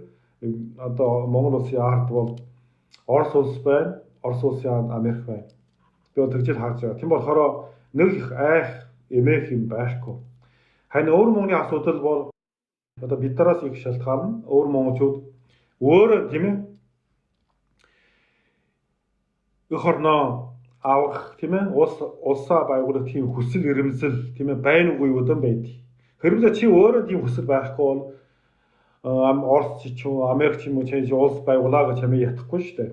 одоо Монгол улсын ард бол Орос улс байна, Орос улсын ард Америк байна. Би бол тэгжэл харж байгаа. Тийм болохоор нэг их айх, эмээх юм байхгүй. Харин өвөр мөнгөний асуудал бол одоо бид нараас их шалтгаална. Өвөр монголчууд өөрөө тийм ээ эх орноо авах тийм ээ улсаа байгуулах тийм хүсэл эрмэлзэл тийм ээ байна уугүй юу дэн байдаг. Хэрвээ чи өөрөө тийм хүсэл байхгүй бол Орос ч юм уу Америк ч юм уу чи улс байгуулаа гэж чамыг ятахгүй шүү дээ.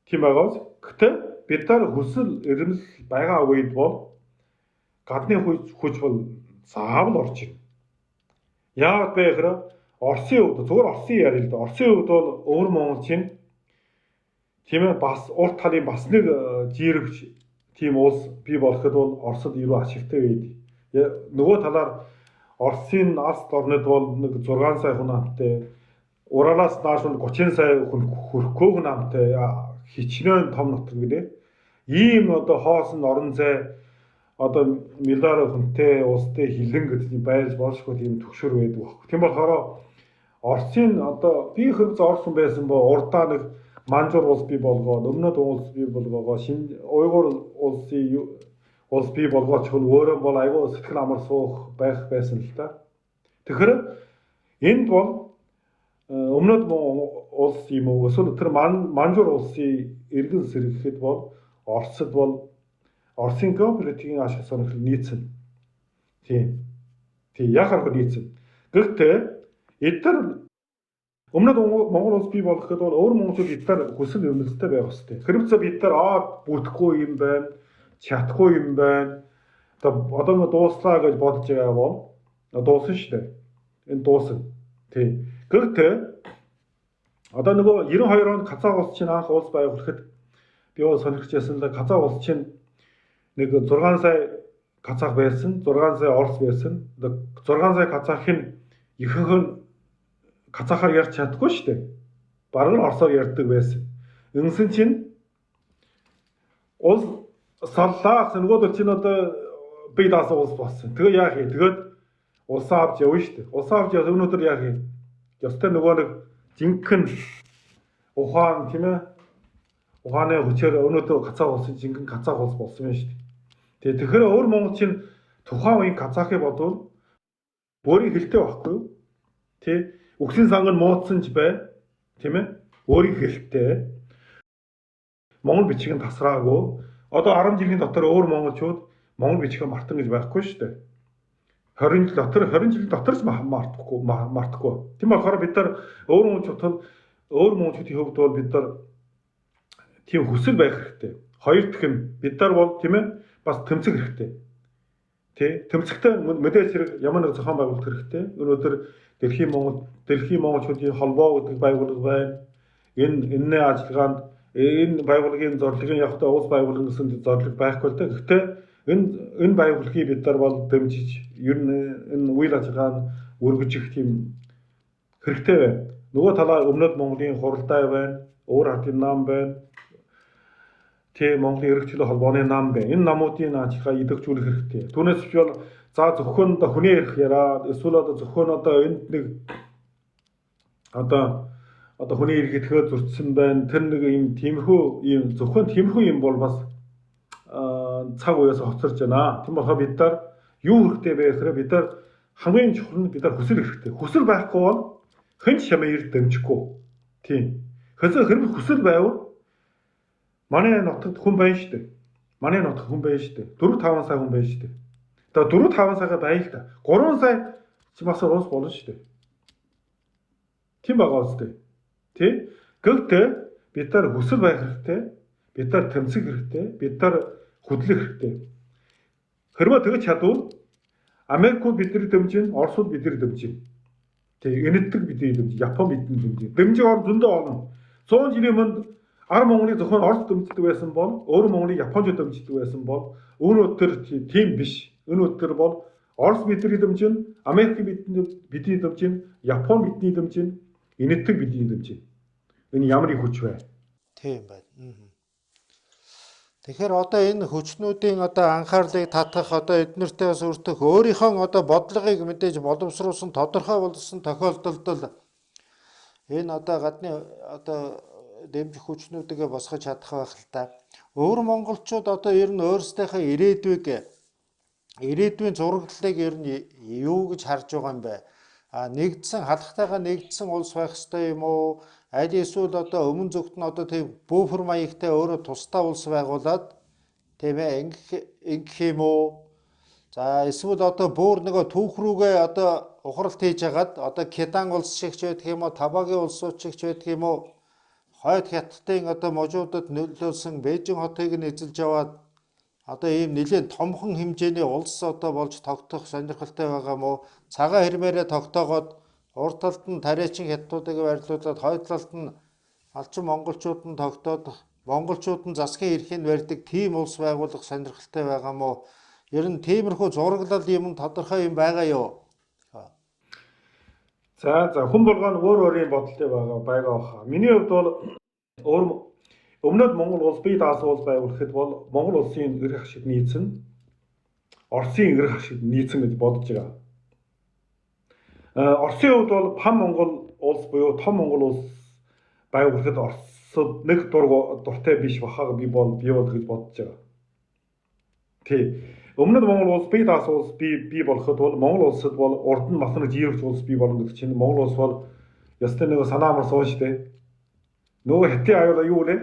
Тийм байгаас. Гэтэ бид нар хүсэл эрмэлзэл байгаа үед бол гадны хүч бол заавал орж ирнэ. Яагаад бэ гэхээр Оросын хувьд зөвхөн Оросын яриа л да. Оросын хувьд бол өвөр монголчин тийм ээ бас урт талын бас нэг жирэгч тийм улс бий болоход бол Оросд илүү ашигтай байдаг. Нөгөө талаар Оросын алс дорнод бол нэг 6 сая хүн амтай, Уралаас нааш нь 30 сая хүн хүрэхгүй хүн амтай хичнээн том нутаг гэдэг. Ийм одоо хоосон орон зай одоо миллиар хүнтэй улстай хилэн гэдэг нь байж болшгүй тийм төгшөр байдаг байхгүй. Тийм болохоор Оросын одоо би хэрэг Орос хүн байсан бо урдаа нэг Манжуур улс бий болгоод, Өмнөд улс бий болгоогоо, шинэ Уйгур улсын улс бий болгооч хүн өөрөө бол айгүй сэтгэл амар суух байх байсан л та. Тэгэхээр энд бол Өмнөд улс юм уу эсвэл тэр Манжуур улсын иргэн сэргэхэд бол Оросд бол Оросын геополитикийн ашиг сонирхол нийцэн. Тийм. Тийм яг харах нийцэн. Гэхдээ эдгээр Өмнөд Монгол улс бий болоход бол өөр монголчууд эдгээр хүсэл эрмэлзэлтэй байх ёстой. Хэрвээ бид нар бүтэхгүй юм байна, чадахгүй юм байна. Одоо нэг дууслаа гэж бодож байгаа бол дуусан шүү дээ. Энэ дуусна. Тий. Гэхдээ одоо нөгөө 92 онд Казах улс чинь анх улс байгуулахад би бол сонирхож байсан л Казах улс чинь нэг 6 сая казах байсан, 6 сая орос байсан. 6 сая казах нь ихэнх нь казахаар ярьж чаддаггүй шүү дээ. Бараг нь орсоор ярьдаг байсан. Ингэсэн чинь улс саллаа гэсэн нөгөөдөл чинь одоо бие даасан улс болсон. Тэгээ яах юм? Тэгээд улсаа авч явна шүү дээ. Улсаа авч явсан өнөөдөр яах юм? Ёстой нөгөө нэг жинхэнэ ухаан тийм ээ. Ухааны хүчээр өнөөдөр Казах улсын жинхэнэ Казах улс болсон юм шүү дээ. Тэгээ тэгэхээр өөр Монгол чинь тухайн үеийн казахыг бодвол өөрийн хэлтэй байхгүй юу? Тэ? Үхсийн санг нь муудсан ч бай. Тийм ээ? Өөрийн хэлтэй. Монгол бичиг нь тасраагүй. Одоо 10 жилийн дотор өөр монголчууд монгол бичгээ мартан гэж байхгүй шүү дээ. 20 жил дотор 20 жилийн дотор ч мартахгүй. Тийм болохоор бид нар өөр монголчууд өөр монголчуудын хувьд бол бид нар тийм хүсэл байх хэрэгтэй. Хоёр дахь нь бид нар бол тийм ээ бас тэмцэх хэрэгтэй. Тэ тэмцэхтэй мэдээж хэрэг ямар нэг зохион байгуулалт хэрэгтэй. Өнөөдөр дэлхийн монголчуудын холбоо гэдэг байгууллага байна. Энэ ажиллагаанд энэ байгууллагын зорилгын явхдаа улс байгууллага гэсэн зорилго байхгүй л дээ. Гэхдээ энэ байгууллагыг бид нар бол дэмжиж ер нь энэ үйл ажиллагаанд өргөжих тийм хэрэгтэй байна. Нөгөө талаар Өмнөд Монголын хуралдаа байна, өөр ардын нам байна. Тэ Монголын эрх чөлөө холбооны нам байна. Энэ намуудын ажиллагаа идэвхжүүлэх хэрэгтэй. Түүнээс биш бол за зөвхөн одоо хүний эрх яриад эсвэл одоо зөвхөн одоо энд нэг одоо хүний эрх идэхэд зөрчсөн байна. Тэр нэг юм тиймэрхүү юм зөвхөн тиймэрхүү юм бол бас цаг үеэс хоцорж байна. Тийм болохоор бид нар юу хэрэгтэй вэ гэхээр бид нар хамгийн чухал нь бид нар хүсэл хэрэгтэй. Хүсэл байхгүй бол хэн ч чамайг ирд дэмжихгүй. Тийм. Хэрвээ хүсэл байвал манай нутагт хүн байна шүү дээ. Манай нутагт хүн байна шүү дээ. 4-5 сая хүн байна шүү дээ. Одоо 4-5 сая байна л да. 3 сая чи бас улс болно шүү дээ. Тийм байгаа үстэй. Тий? Гэхдээ бид нар хүсэл байх хэрэгтэй. Бид нар тэмцэх хэрэгтэй. Бид нар хөдлөх хэрэгтэй. Хэрвээ тэгж чадвал Америкууд бидний дэмжин, Оросууд бидний дэмжин. Тий, Энэтхэг бидний дэмжин, Япон бидний дэмжин. Дэмжих орн зөндөө олно. 100 жилийн өмнө Ар Монголыг зөвхөн Орос дэмждэг байсан бол, өөр Монголыг Японч дэмждэг байсан бол өнөөдөр тийм биш. Өнөөдөр бол Орос бидний дэмжин, Америк бидний дэмжин, Япон бидний дэмжин, Энэтхэг бидний дэмжин. Энэ ямар их хүч вэ? Тийм байна. Тэгэхээр одоо энэ хүчнүүдийн одоо анхаарлыг татах одоо эднэртэй бас өртөх өөрийнхөө одоо бодлогыг мэдээж боловсруулсан тодорхой болсон тохиолдолд л энэ одоо гадны одоо дэмжих хүчнүүдгээ босгож чадах байх л та. Өвөр монголчууд одоо ер нь өөрсдийнхөө ирээдүйн зураглалыг ер нь юу гэж харж байгаа юм бэ? А нэгдсэн халахтайгаа нэгдсэн улс байх ёстой юм уу? Аль эсвэл одоо өмнө зөвхт нь одоо тийм бүүфэр маягтай өөрөө тусдаа улс байгуулад тийм ээ ингэх юм уу? За эсвэл одоо бүр нөгөө түүх рүүгээ одоо ухралт хийж хагаад одоо Кедан улс шиг ч байдаг юм уу, Табагийн улсууд шиг ч байдаг юм уу? Хойд Хятадын одоо можуудад нөлөөлсөн Бээжин хотыг нь эзэлж аваад одоо ийм нэлээд томхон хэмжээний улс одоо болж тогтох сонирхолтой байгаа мó? Цагаан хэрмээрээ тогтоогоод урд талд нь тариачин хятадуудыг байрлуулад хойд талд нь алчин монголчууд нь тогтоод монголчууд нь засгийн эрхийг барьдаг тийм улс байгуулах сонирхолтой байгаа мó? Ер нь тиймэрхүү зураглал юм тодорхой юм байгаа юу? За хүн болгоно өөр өөрийн бодолтой байгаа баха. Миний хувьд бол өөр Өмнөд Монгол улс бие даасан улс байгуулахад бол Монгол улсын эрх ашиг нийцэн, Оросын эрх ашиг нийцэн гэж бодож байгаа. Оросын хувьд бол Пан Монгол улс буюу том Монгол улс байгуулахад Оросод нэг дуртай биш бахаа би бол гэж бодож байгаа. Тий. Өмнөд Монгол улс бие даасан улс бий болоход бол Монгол улсад бол урд нь бас нэг жирэгч улс бий болно гэдэг чинь Монгол улс бол ёстой нэг санаа амар суун шүү дээ. Нөгөө хятадын аюулаа юу вэ?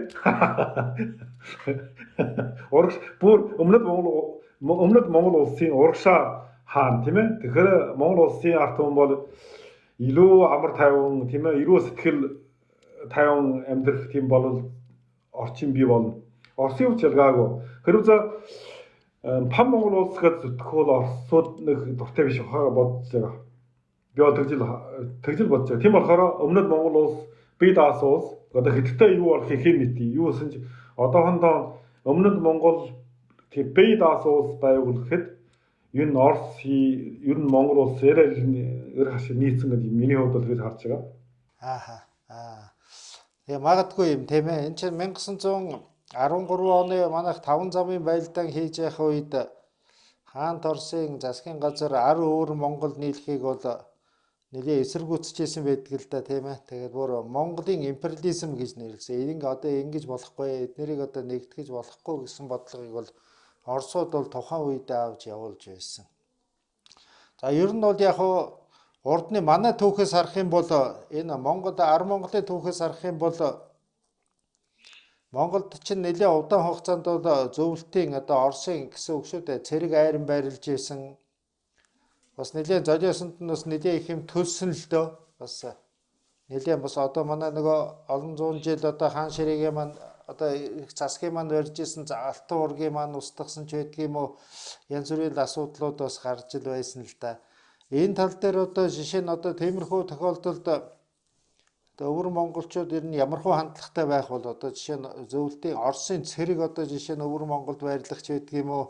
Урагш бүр Өмнөд Монгол улсын урагшаа хаан тийм ээ. Тэгэхээр Монгол улсын ард түмэн бол илүү амар тайван тийм ээ, эрүү сэтгэл тайван амьдрах тийм бол орчин бий болно. Оросын хувьд ялгаагүй. Хэрвээ за Пан Монгол улс гэж зүтгэх бол Оросууд нэг дуртай биш хаа бодож байгаа. Би бол тэгжил бодож байгаа. Тийм болохоор өмнөд Монгол улс бие даасан улс одоо Хятадтай юу болохыг хэн мэдээ. Юу гэсэн чи одоохондоо өмнөд Монгол тийм бие даасан улс байгуулахад ер нь Орос ер нь Монгол улс яриа эр хашиг нийцсэн гэдэг миний хувьд бол тэгж харж байгаа. Ааха. Аа. Тэгээ магадгүй юм тийм ээ. Энд чинь 1913 оны манайх таван замын байлдаан хийж явах үед хаант Оросын засгийн газар ар өвөр Монгол нийлхийг бол нэлээ эсэргүүцэжсэн байдаг л да тийм ээ. Тэгээд бүр Монголын империализм гэж нэрлэсэн. Энэ одоо ингэж болохгүй, эднэрийг одоо нэгтгэж болохгүй гэсэн бодлогыг бол Оросууд бол тухайн үед авч явуулж байсан. За ер нь бол яг урдны манай түүхээс харах юм бол энэ Монгол ар Монголын түүхээс харах юм бол Монголд чинь нэлээ удаан хугацаанд бол зөвлөлтийн одоо Оросын гэсэн үг шүү дээ. Цэрэг айран байрлаж исэн. Бас нэлээ золиосонд нь бас нэлээ их юм төлсөн л дөө. Бас нэлээ бас одоо манай нөгөө олон зуун жил одоо хаан ширээгийн маань одоо их засгийн маань барьж исэн алтан ургийн маань устгасан ч байдаг юм уу, янз бүрийн асуудлууд бас гарч ил байсан л да. Энэ тал дээр одоо жишээ нь одоо тиймэрхүү тохиолдолд одоо өвөр монголчууд ер нь ямархуу хандлагатай байх бол одоо жишээ нь зөвлөлтийн Оросын цэрэг одоо жишээ нь өвөр Монголд байрлах ч байдаг юм уу,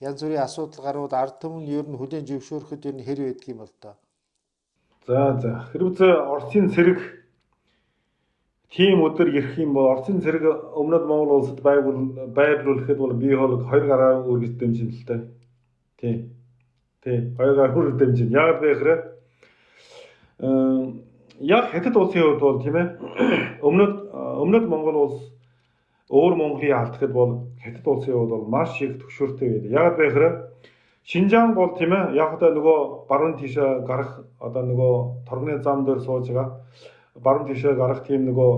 янз бүрийн асуудал гарвал ард түмэн ер нь хүлээн зөвшөөрөхөд ер нь хэр байдаг юм бол доо. За хэрвээ Оросын цэрэг тийм өдөр ирэх юм бол Оросын цэрэг өмнөд Монгол улсад байрлуулахад бол би бол хоёр гараа үргэж дэмжин л дээ. Тийм. Тий, хоёр гар хүрэг дэмжин. Яг вэ гэхээр яг Хятад улсын хувьд бол тийм ээ өмнөд Монгол улс өөр Монголыг алдахад бол Хятад улсын хувьд бол маш их төгшөөртэй байдаг. Яг вэ гэхээр Шинжаан бол тийм ээ яг одоо нөгөө баруун тийшээ гарах одоо нөгөө торгоны зам дээр сууж байгаа баруун тийшээ гарах тийм нөгөө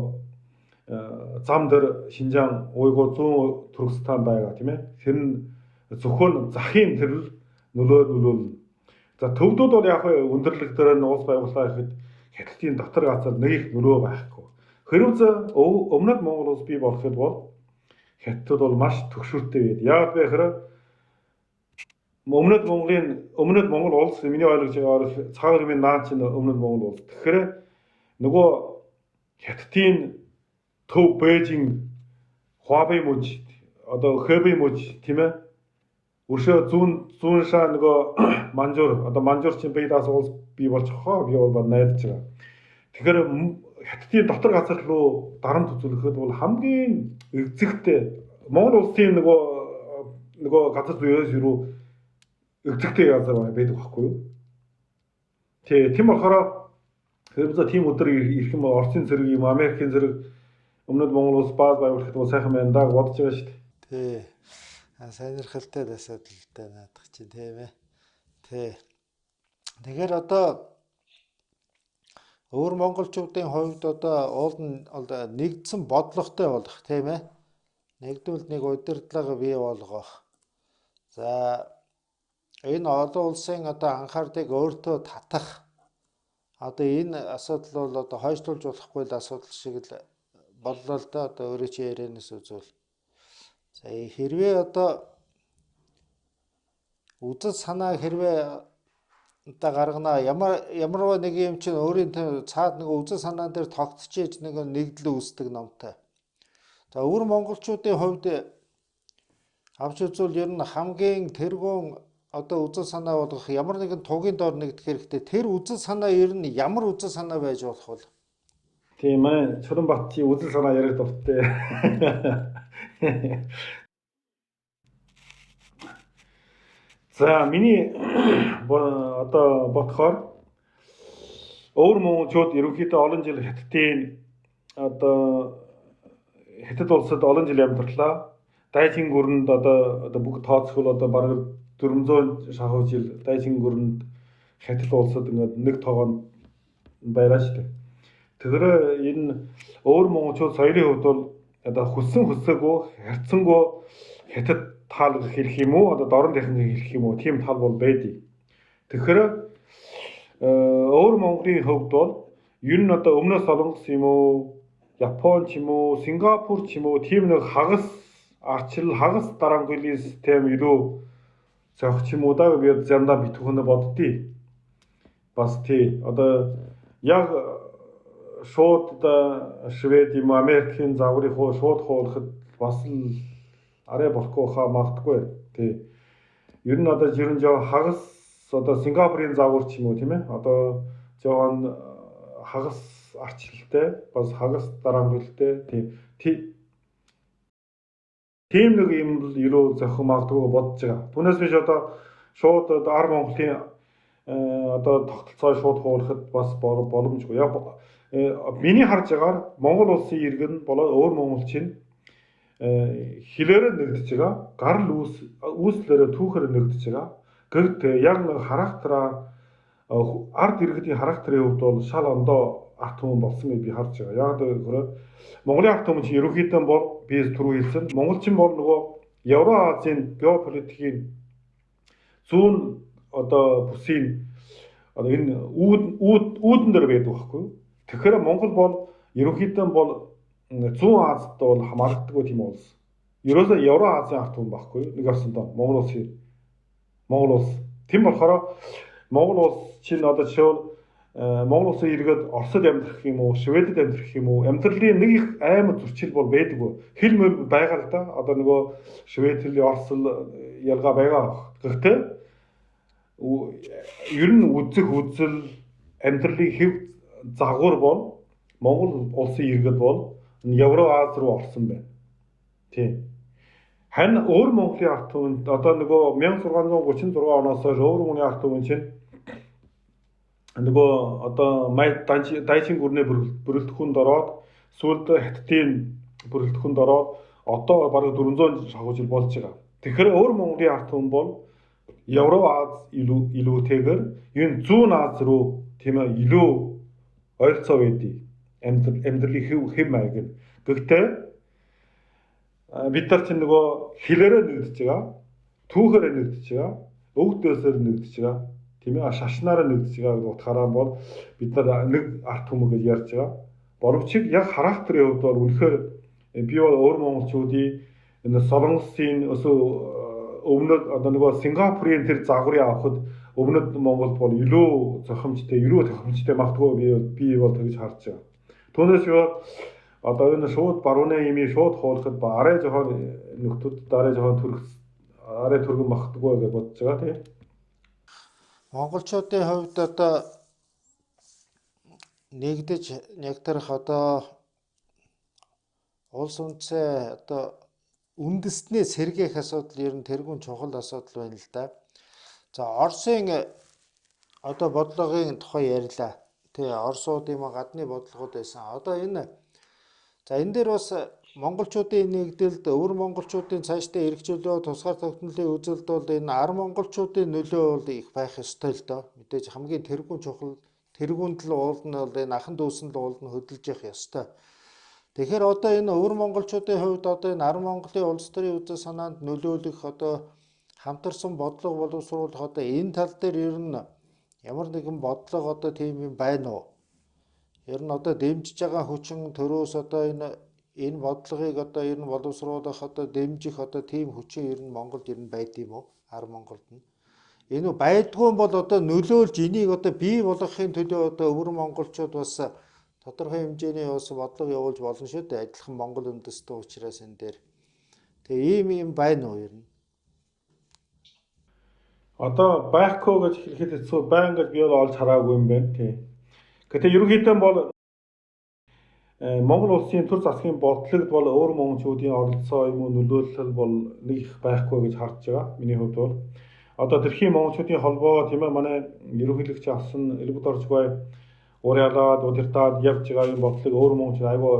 зам дээр Шинжаан уйгуу зүүн Түркстан байгаа тийм ээ. Тэр нь зөвхөн захын тэрл нөлөөлнө. За төвдүүд бол яг өндөрлөг дээр нь улс байгууллаа гэхэд Хятадын дотор газар нэг их нөлөө байхгүй. Хэрвээ өмнөд Монгол улс бий болоход бол Хятад бол маш төгшөртэй байд. Яг вэ гэхээр өмнөд Монголын өмнөд Монгол улс миний ойлгож байгаагаар цагаан өрмийн наан чинь өмнөд Монгол улс. Тэгэхээр нөгөө Хятадын төв Бээжин, Хуабэй мужи, одоо Хэбэй мужи тийм ээ. Өшөө зүүн шаа нөгөө Манжуур, одоо Манжуур чинь бие даасан улс бий болж хоо би бол найдаж байгаа. Тэгэхээр Хятадын дотор газар руу дарамт үзүүлэхэд бол хамгийн эгзэгтэй Монгол улсын нөгөө газар зүйээс юу эгзэгтэй газар байдаг байхгүй юу? Тийм болохоор хэрвээ тийм өдөр ирэх юм бол Оросын зэрэг юм Америкийн зэрэг өмнөд Монгол улс бааз байгуулахад бол сайхан байна даа бодож байгаа шүү дээ. Тий. Сонирхолтой асуудал л да наадах чинь тийм ээ. Тий. Тэгэхээр одоо өвөр монголчуудын хувьд одоо уул нь нэгдсэн бодлоготой болох тийм ээ. Нэгдвэл нэг удирдлага бий болгох. За энэ олон улсын одоо анхаарлыг өөртөө татах. Одоо энэ асуудал бол одоо хойшлуулж болохгүй л асуудал шиг л боллоо л доо одоо өөрөө чи ярианаас үзвэл. За хэрвээ одоо үзэл санаа хэрвээ одоо гаргана ямарваа нэг юм чинь өөрийн цаад нэг үзэл санаан дээр тогтчихэж нэг нэгдэл үүсдэг номтой. За өвөр монголчуудын хувьд авч үзвэл ер нь хамгийн тэргүүн одоо үзэл санаа болгох ямар нэгэн тугийн дор нэгдэх хэрэгтэй. Тэр үзэл санаа ер нь ямар үзэл санаа байж болох вэ? Тийм ээ. Чулуунбат чи үзэл санаа ярих дуртай. За миний одоо бодохоор өвөр монголчууд ерөнхийдөө олон жил Хятадын одоо Хятад улсад олон жил амьдарлаа. Дайчин гүрэнд одоо бүх тооцоол одоо бараг 400 шахуу жил дайчин гүрэнд Хятад улсад ингээд нэг тоогоонд байраа шүү дээ. Тэгэхээр энэ өвөр монголчууд соёлын хувьд бол одоо хүссэн хүсээгүй харьцангуй Хятад тал хэлэх юм уу одоо дорн техник хэлэх юм уу тийм тал бол байдаг. Тэгэхээр өвөр Монголын хувьд бол ер нь одоо өмнөөс Солонгос юм уу Япон ч юм уу Сингапур ч юм уу тийм нэг хагас арчил хагас дарангуйлын систем илүү зохих юм уу да би заримдаа битүүхнэ боддгийг. Бас тий. Одоо яг шууд одоо Швед юм Америкийн загварыг шууд хуулахад бас л арай болохгүй хаа магадгүй. Тий. Ер нь одоо жирэн жоо хагас одоо Сингапурын загвар ч юм уу тийм ээ. Одоо жоохон хагас арчлалтай, бас хагас дараамжилтай тий. Тийм нэг юм л илүү зохих магадгүй бодож байгаа. Түүнээс биш одоо шууд одоо ар Монголын одоо тогтолцоо шууд хуулахад бас боломжгүй. Яг миний харж байгаагаар Монгол улсын иргэн болоод өөр монголчин хилээрээ нэгдэж байгаа, гарал үүслээрээ түүхээр нэгдэж байгаа. Гэхдээ яг нэг характераа ард иргэдийн характерын хувьд бол шал ондоо ард түмэн болсон гэж би харж байгаа. Яг гэвэл Монголын ард түмэн чинь ерөнхийдөө бол би түрүү хэлсэн монголчин бол нөгөө Евроазийн геополитикийн зүүн одоо бүсийн одоо энэ үүдэн дээр байдаг байхгүй юу? Тэгэхээр Монгол бол ерөнхийдөө бол зүүн Азид бол хамаарладаггүй тийм улс. Ерөөсөө Евроазийн ард түмэн байхгүй юу? Нэг осондоо Монгол улсын Монгол улс. Тийм болохоор Монгол улс чинь одоо жишээвэл Монгол улсын иргэд Оросд амьдрах юм уу, Шведэд амьдрах юм уу, амьдралын нэг их аймаг зөрчил бол байдаггүй. Хэл мөр байгаа л да. Одоо нөгөө Швед хэл, Орос ялгаа байгаа. Гэхдээ ер нь үзэх үзэл, амьдралын хэв загвар бол Монгол улсын иргэд бол Евроаз руу орсон байна. Тийм. Харин өөр Монголын ард түмэнд одоо нөгөө 1636 оноос хойш өөр Монголын ард түмэн чинь нөгөө одоо Дайчин гүрний бүрэлдэхүүнд ороод сүүлд Хаттын бүрэлдэхүүнд ороод одоо бараг 400 шахуу жил болж байгаа. Тэгэхээр өөр Монголын ард түмэн бол Евроаз илүүтэйгээр энэ зүүн Аз руу тийм ээ илүү ойролцоо байдгийг амьдралын хэв маяг нь. Гэхдээ бид нар чинь нөгөө хилээрээ нэгдэж байгаа, түүхээрээ нэгдэж байгаа, өвгдөөсөөр нэгдэж байгаа, тийм ээ шашнаараа нэгдэж байгаа гэдэг утгаараа бол бид нар нэг ард түмэн гэж ярьж байгаа. Боловч яг характерын хувьд бол үнэхээр би бол өөр монголчуудын энэ Солонгосын өсөө өмнөд одоо нөгөө Сингапурын тэр загварыг авахд өмнөд Монголд бол илүү зохимжтой, илүү тохиромжтой магадгүй би бол тэгж харж байгаа. Түүнээс юу одоо энэ шууд барууны имийг шууд хуулахад арай жоохон нөхдүүд арай жоохон төрөх арай түргэн магадгүй гэж бодож байгаа тийм. Монголчуудын хувьд одоо нэгдэж нэгтрэх одоо улс үндэсээ одоо үндэстнээ сэргээх асуудал ер нь тэргүүн чухал асуудал байна л да. За Оросын одоо бодлогын тухай ярьлаа. Тэ Оросууд юм гадны бодлогууд байсан. Одоо энэ за энэ дээр бас монголчуудын нэгдэлд өвөр монголчуудын цаашдаа эрхчлөө тусгаар тогтнолын үзэлд бол энэ ар монголчуудын нөлөө бол их байх ёстой л доо. Мэдээж хамгийн тэргүүн чухал тэргүүнд л уул нь бол энэ ахан дүүс нь л уул нь хөдөлж явах ёстой. Тэгэхээр одоо энэ өвөр монголчуудын хувьд одоо энэ ар Монголын улс төрийн үзэл санаанд нөлөөлөх одоо хамтарсан бодлого боловсруулах одоо энэ тал дээр ер нь ямар нэгэн бодлого одоо тийм юм байна уу? Ер нь одоо дэмжиж байгаа хүчин төрөөс одоо энэ бодлогыг одоо ер нь боловсруулах одоо дэмжих одоо тийм хүчин ер нь Монголд ер нь байд юм уу? Ар Монголд нь. Энэ байдгүй бол одоо нөлөөлж энийг одоо бий болгохын төлөө одоо өвөр монголчууд бас тодорхой хэмжээний бас бодлого явуулж болно шүү дээ. Адилхан Монгол үндэстэн учраас энэ дээр. Тэгээ ийм юм байна уу ер нь? Одоо байхгүй гэж хэлэхэд хэцүү, байна гэж би бол олж хараагүй юм байна тий. Гэтэ ерөнхийдөө бол Монгол улсын төр засгийн бодлогод бол өөр монголчуудын оролцоо юм уу нөлөөлөл бол нэг их байхгүй гэж харж байгаа. Миний хувьд бол одоо дэлхийн монголчуудын холбоо тийм ээ манай ерөнхийлөгч авсан Элбэг Доржбай урьялаад удирдаад явж байгаа юм бодлого өөр монголчууд айгүй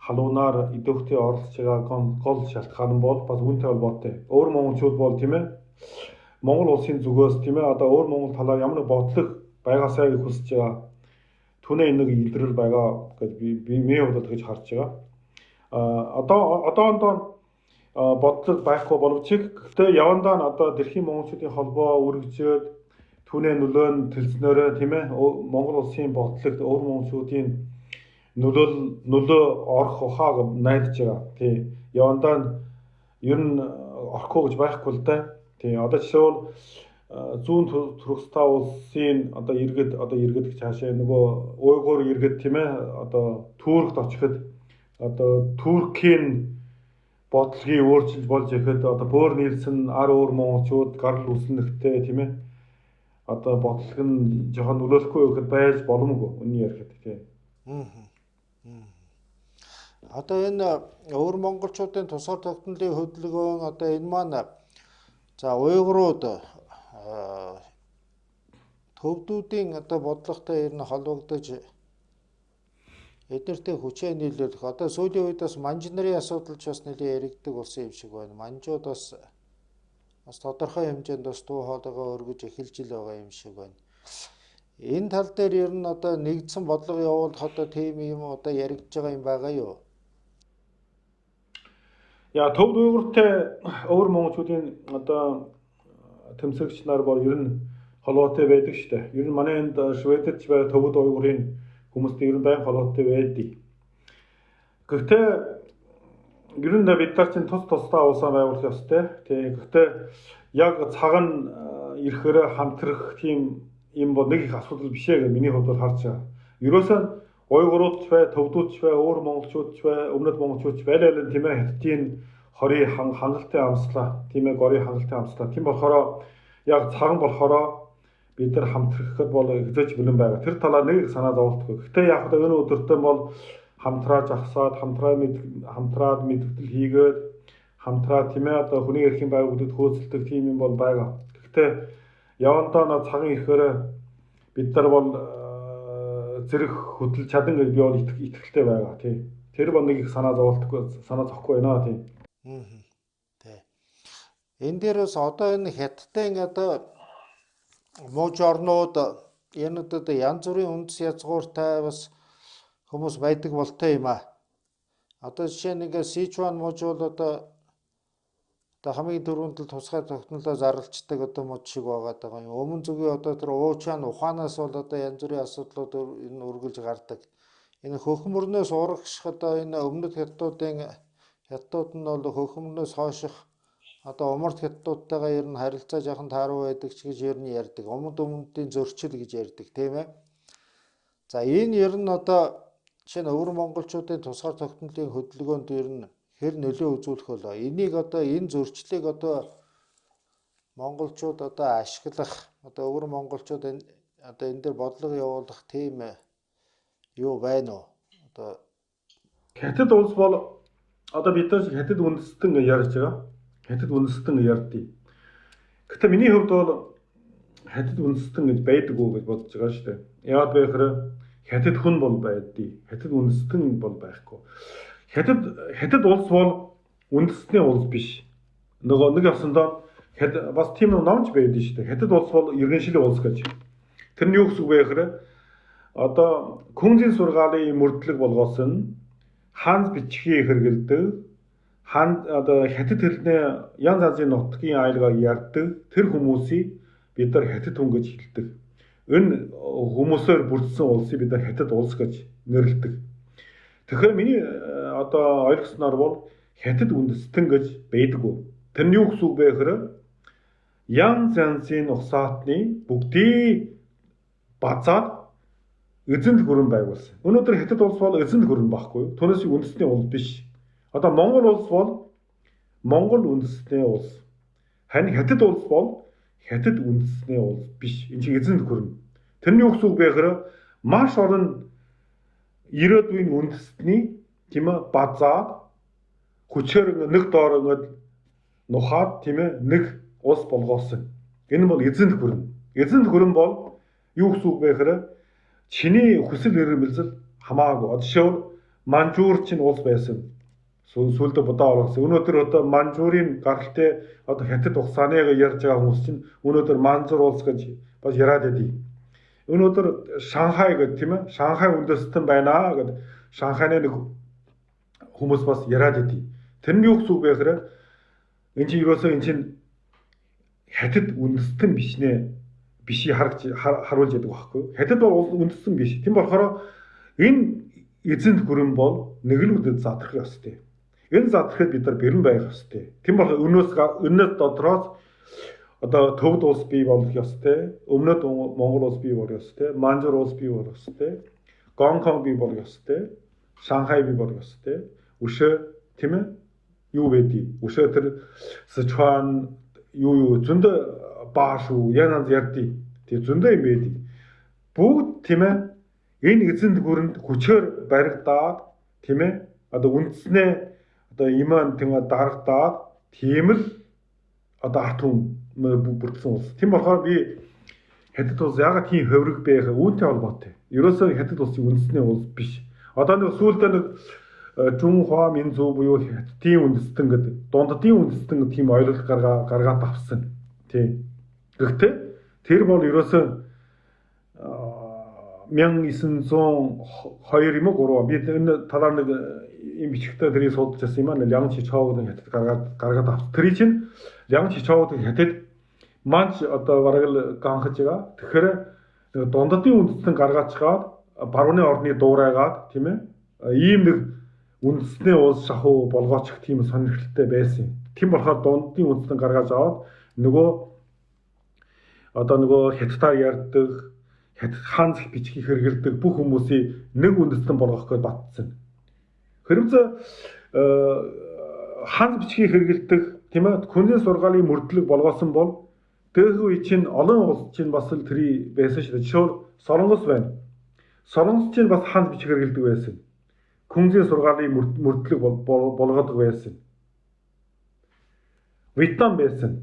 халуунаар идэвхтэй оролцож байгаа гол шалтгаан нь бол бас үүнтэй холбоотой. Өөр монголчууд бол тийм ээ Монгол улсын зүгээс тийм ээ одоо өөр Монгол талаар ямар нэг бодлого байгаасай гэж хүсэж байгаа. Түүнээ нэг илрэл байгаа гэж би миний хувьд тэгж харж байгаа. Одоондоо бодлого байхгүй боловч гэхдээ явандаа нь одоо дэлхийн монголчуудын холбоо үргэлжлээд түүнээ нөлөө нь төлснөөрөө тийм ээ Монгол улсын бодлогод өөр монголчуудын нөлөө орох ухааг найдаж байгаа. Тий. Явандаа нь ер нь орохгүй гэж байхгүй л да. Тий. Одоо жишээвэл зүүн Түркистан улсын одоо иргэд гэж хаашаа нөгөө уйгур иргэд тийм ээ одоо Туркт очиход одоо Туркийн бодлогыг өөрчилж болж ихэд одоо бөөр нийлсэн ар өөр монголчууд гарал үүснэхтэй тийм ээ одоо бодлого нь жоохон нөлөөлөхгүй байхад байж боломгүй үнний ярихад тийм. Одоо энэ өвөр монголчуудын тусгаар тогтнолын хөдөлгөөн одоо энэ маань за уйгурууд төвдүүдийн одоо бодлоготой ер нь холбогдож эднэртэй хүчээ нийлүүлэх одоо сүүлийн үед бас манж нарын асуудал ч бас нэлээд яригддаг болсон юм шиг байна. Манжууд бас тодорхой хэмжээнд бас дуу хоолойгоо өргөж эхэлж л байгаа юм шиг байна. Энэ тал дээр ер нь одоо нэгдсэн бодлого явуулах одоо тийм юм одоо яригдж байгаа юм байгаа юу? Я төвд уйгуртай өвөр монголчуудын одоо тэмцэгч нар бол ер нь холбоотой байдаг шүү дээ. Ер нь манай энд Шведэд ч бай төвд уйгурын хүмүүстэй ер нь байн холбоотой байдаг. Гэхдээ ер нь бид нар чинь тус тусдаа улсаа байгуулах ёстой. Тэг. Гэхдээ яг цаг нь ирэхээр хамтрах тийм юм бол нэг их асуудал биш ээ гэж миний хувьд бол харж байгаа. Ерөөсөө уйгурууд ч бай, төвдүүд ч бай, өөр монголчууд ч бай, өмнөд монголчууд ч бай аль аль тийм ээ хятадын хорийн хангалттай амслаа, тийм ээ горын хангалттай амслаа. Тийм болохоор яг цаган болохоор бид нар хамтрахад бол хэзээ ч бэлэн байгаа. Тэр талаар нэг их санаа зовлтгүй. Гэхдээ яг л энэ өдөртөө бол хамтрааж ахсаад, хамтраад мэдгдэл хийгээд, хамтраад тийм ээ одоо хүний эрхийн байгууллагад хөөцөлдөг тийм юм бол байгаа. Гэхдээ явандаа нөө цаган ирэхээр бид нар бол зэрэг хөдөлж чадан гэж би бол итгэлтэй байгаа тийм. Тэр бол нэг их санаа зовлтгүй, санаа зовхгүй байна тийм. Тий. Энэ дээрээс одоо энэ хятадын одоо мууж орнууд энэ одоо янз бүрийн үндэс язгууртай бас хүмүүс байдаг болтой юм аа. Одоо жишээ нь ингээ Сичуан мууж бол одоо хамгийн түрүүнд л тусгай тогтнолоо зарлцдаг одоо муж шиг байгаа даа юм. Өмнө зүгийн одоо тэр уучаан ухаанаас бол одоо янз бүрийн асуудлууд энэ үргэлж гардаг. Энэ хөхмөрнөөс урагших одоо энэ өмнөд хятадуудын хятадууд нь бол хөхмөрнөөс хойших одоо умард хятадуудтайгаа ер нь харилцаа жаахан тааруу байдаг ч гэж ер нь ярьдаг. Умард өмнөдийн зөрчил гэж ярьдаг тийм ээ. За энэ ер нь одоо жишээ нь өвөр монголчуудын тусгаар тогтнолын хөдөлгөөнд ер нь хэр нөлөө үзүүлэх болоо. Энийг одоо энэ зөрчлийг одоо монголчууд одоо ашиглах одоо өвөр монголчууд энэ одоо энэ дээр бодлого явуулах тийм юу байна уу? Одоо Хятад улс бол одоо бид нар хятад үндэстэн ярьж байгаа. Хятад үндэстэн ярьдیں۔ Гэхдээ миний хувьд бол хятад үндэстэн гэж байдаггүй гэж бодож байгаа шүү дээ. Яагаад вэ гэхээр хятад хүн бол байдیں۔ Хятад үндэстэн бол байхгүй. Хятад улс бол үндэстний улс биш. Нөгөө нэг явсандаа бас тийм номч байдیں шүү дээ. Хятад улс бол иргэншлийн улс гэж. Тэр нь юу гэсэн үг вэ гэхээр одоо Күнзийн сургаалын мөрдлөг болгоосон хаанз бичгийг хэрэгэлдэг, хаан одоо хятад хэлний янз янзын нутгийн аялгааг ярьдаг тэр хүмүүсийг бид нар хятад хүн гэж хэлдэг. Энэ хүмүүсээр бүрдсэн улсыг бид нар хятад улс гэж нэрлэдэг. Тэгэхээр миний одоо ойлгосноор бол хятад үндэстэн гэж байдаггүй. Тэр нь юу гэсэн үг бэ гэхээр янз янзын угсаатны бүгдийг базаад эзэнт гүрэн байгуулсан. Өнөөдөр хятад улс бол эзэнт гүрэн байхгүй. Түүнээс үндэсний улс биш. Одоо Монгол улс бол Монгол үндэсний улс. Харин хятад улс бол хятад үндэсний улс биш. Энэ чинь эзэнт гүрэн. Тэр нь юу гэсэн үг бэ гэхээр маш олон ирээдүйн үндэстний тийм ээ базаад хүчээр нэг доор ингээд нухаад тийм ээ нэг улс болгоосон. Энэ бол эзэнт гүрэн. Эзэнт гүрэн бол юу гэсэн үг бэ гэхээр чиний хүсэл эрмэлзэл хамаагүй. Жишээлбэл Манжуур чинь улс байсан. Сүүлдээ будаа оруулсан. Өнөөдөр одоо Манжуурын гаралтай одоо хятад угсааныг ярьж байгаа хүмүүс чинь өнөөдөр Манжуур улс гэж бас яриад байдаг. Өнөөдөр Шанхай гэдэг тийм ээ. Шанхай үндэстэн байна гэд Шанхайны нэг хүмүүс бас яриад байдаг. Тэр нь юу гэсэн үг вэ гэхээр энэ чинь ерөөсөө энэ чинь хятад үндэстэн биш нэ. Бишийг харуулж яадаг байхгүй. Хятад бол үндэстэн биш. Тийм болохоор энэ эзэнт гүрэн бол нэг л үдэд задрах ёстой. Энэ задрахад бид нар бэрэн байх ёстой. Тийм болохоор өнөөс дотроос Одоо Төвд улс бий болох ёстой, Өмнөд Монгол улс бий болох ёстой, Манжур улс бий болох ёстой, Гонконг бий болох ёстой, Шанхай бий болох ёстой. Өшөө тийм ээ юу байдгийг. Өшөө тэр Сычуан юу зөндөө бааш уу ян янз ярьдгийг. Тэгээ зөндөө юм байдгийг. Бүгд тийм ээ энэ эзэнт гүрэнд хүчээр баригдаад тийм ээ одоо үндснээ одоо иман тийм ээ дарагдаад тийм л одоо арт түмэн бүрдсэн улс. Тийм болохоор би Хятад улс ягаад тийм хувираг бэ гэхээр үүнтэй холбоотой. Ерөөсөө Хятад улсын үндэсний улс биш. Одоо нэг сүүлдээ нэг Жунхуа Минзу буюу Хятадын үндэстэн гэдэг дунддын үндэстэн тийм ойлголт гаргаад авсан. Тийм. Гэхдээ тэр бол ерөөсөө 1902 юм уу 3 би энэ талаар нэг юм бичгтээ тэрийг судалж байсан юм аа. Лян Чичао гэдэг Хятад гаргаад авсан. Тэр чинь Лян Чичао гэдэг Хятад манч одоо бараг л ганхаж байгаа. Тэгэхээр дунддын үндэстэн гаргаад чаад барууны орны дуурайгаад тийм ээ ийм нэг үндэсний улс шахуу болгоочих тийм сонирхолтой байсан юм. Тийм болохоор дунддын үндэстэн гаргаж аваад нөгөө одоо нөгөө хятадаар ярьдаг, хятад хаан зэх бичгийг хэрэгэлдэг бүх хүмүүсийг нэг үндэстэн болгох гэж батцсан. Хэрвээ хаан бичгийг хэрэгэлдэг тийм ээ хүнзэн сургаалын мөрдлөг болгоосон бол дөхөө үе чинь олон улс чинь бас л тэрий байсан шүү дээ. Жишээлбэл Солонгос байна. Солонгос чинь бас хаан бичиг хэрэгэлдэг байсан. Күнзийн сургаалын мөрдлөг болгодог байсан. Вьетнам байсан.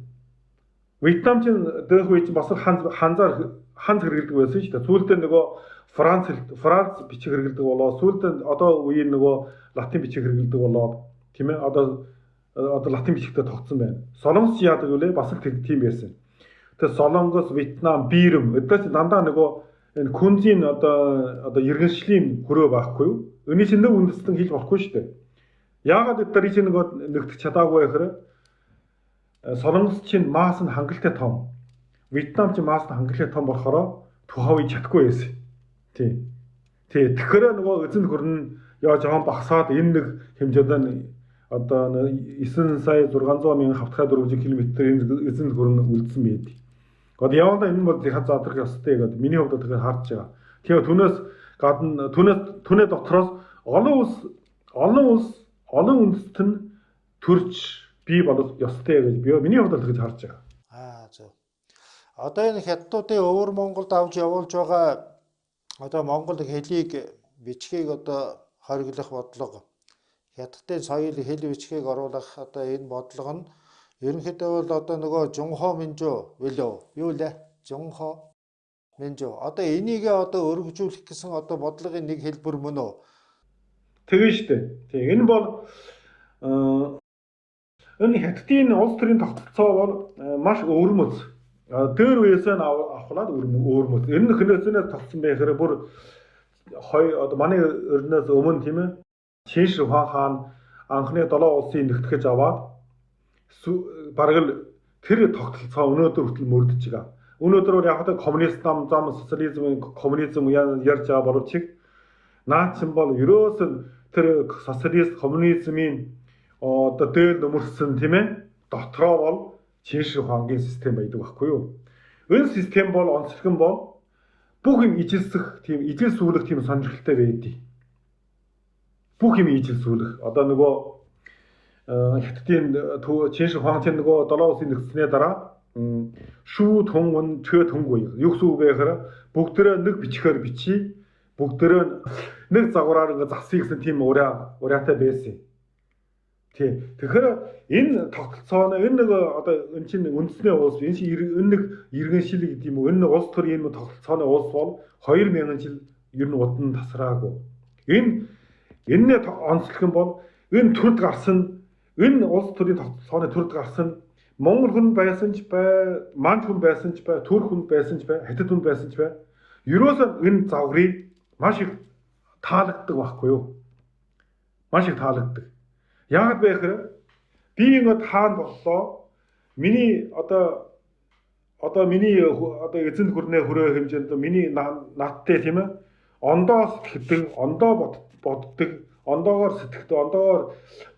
Вьетнам чинь дөх үе чинь бас ханз хэрэгэлдэг байсан шүү дээ. Сүүлдээ нөгөө Франц бичиг хэрэгэлдэг болоо. Сүүлдээ одоо үеийн нөгөө латин бичиг хэрэгэлдэг болоод тийм ээ одоо латин бичигтэй тогтсон байна. Солонгос яадаг вэ? Бас л тийм байсан. Тэгээ Солонгос, Вьетнам, Бирм эдгээр чинь дандаа нөгөө энэ күнзийн одоо иргэншлийн хөрөө байхгүй юу? Эний чинь нэг үндэстэн хэлж болохгүй шүү дээ. Яагаад эдгээр чинь нөгөө нэгтгэж чадаагүй гэхээр Солонгос чинь масс нь хангалттай том. Вьетнам чинь масс нь хангалттай том болохоор тухайн үе чадахгүй байсан. Тий. Тий. Тэгэхээр нөгөө эзэн хөрн яа жоохон багасаад энэ нэг хэмжээнд одоо 9 сая 600 мянган хавтгай 4 км энэ эзэн хөрн үлдсэн байд. Одоо явандаа энэ бол зяха задрах ёстой гэдэг миний хувьд тэгэхээр харж байгаа. Тэгэхээр түүнээс гадна түүнээ дотроос олон улс олон үндэстэн төрж бий болох ёстой гэж би миний хувьд л тэгж харж байгаа. Аа зөв. Одоо энэ хятадуудын өвөр Монголд авч явуулж байгаа одоо монгол хэлийг бичгийг одоо хориглох бодлого, хятадын соёл хэл бичгийг оруулах одоо энэ бодлого нь ерөнхийдөө бол одоо нөгөө Жунхо Минжу билүү юу лээ? Жунхо Минжу. Одоо энийг одоо өргөжүүлэх гэсэн одоо бодлогын нэг хэлбэр мөн үү? Тэгээ шүү дээ. Тийм энэ бол энэ хятадын улс төрийн тогтолцоо бол маш өвөрмөц. Тэр үеэс нь авахлаад өвөрмөц. Энэ хөнөөсөнөөс тогтсон байхаар бүр одоо манай өрнөөс өмнө тийм ээ Чинш Хуан хаан анхны 7 улсын нэгтгэж аваад бараг л тэр тогтолцоо өнөөдөр хүртэл мөрдөж байгаа. Өнөөдөр бол яг та коммунист нам зам социализм коммунизм ярьж байгаа боловч наад чинь бол ерөөсөн тэр социалист коммунизмын одоо дээл нөмөрсөн тийм ээ дотроо бол Чинш Хуангийн систем байдаг байхгүй юу? Энэ систем бол онцлог нь бол бүх юм ижилсэх тийм ижилсүүлэх тийм сонирхолтой байдаг. Бүх юм ижилсүүлэх. Одоо нөгөө хятадын Чинш Хуан чинь нөгөө 7 улсын нэгдсэний дараа шүү түн чөө түнгүй юу гэсэн үг вэ гэхээр бүгдээрээ нэг бичгээр бичиж бүгдээрээ нэг загвараар ингээ засъя гэсэн тийм ураатай байсан. Тийм. Тэгэхээр энэ тогтолцоо нь энэ нэг одоо энэ чинь үндэсний улс энэ чинь энэ нэг иргэншил гэдэг юм уу энэ нэг улс төрийн юм тогтолцооны улс бол 2000 жил ер нь удан тасраагүй. Энэ онцлог нь бол энэ төрд гарсан энэ улс төрийн тогтолцооны төрд гарсан Монгол хүн байсан ч бай, Манж хүн байсан ч бай, Түрк хүн байсан ч бай, Хятад хүн байсан ч бай. Ерөөсөө энэ загварыг маш их таалагддаг байхгүй юу? Маш их таалагддаг. Яагаад бэ гэхээр би ингээд хаан боллоо. Миний одоо миний одоо эзэнт гүрнээ хөрөө хэмжээнд миний надтай тийм ээ ондоо сэтгэдэг, ондоо боддог, ондоогоор сэтгэдэг, ондоогоор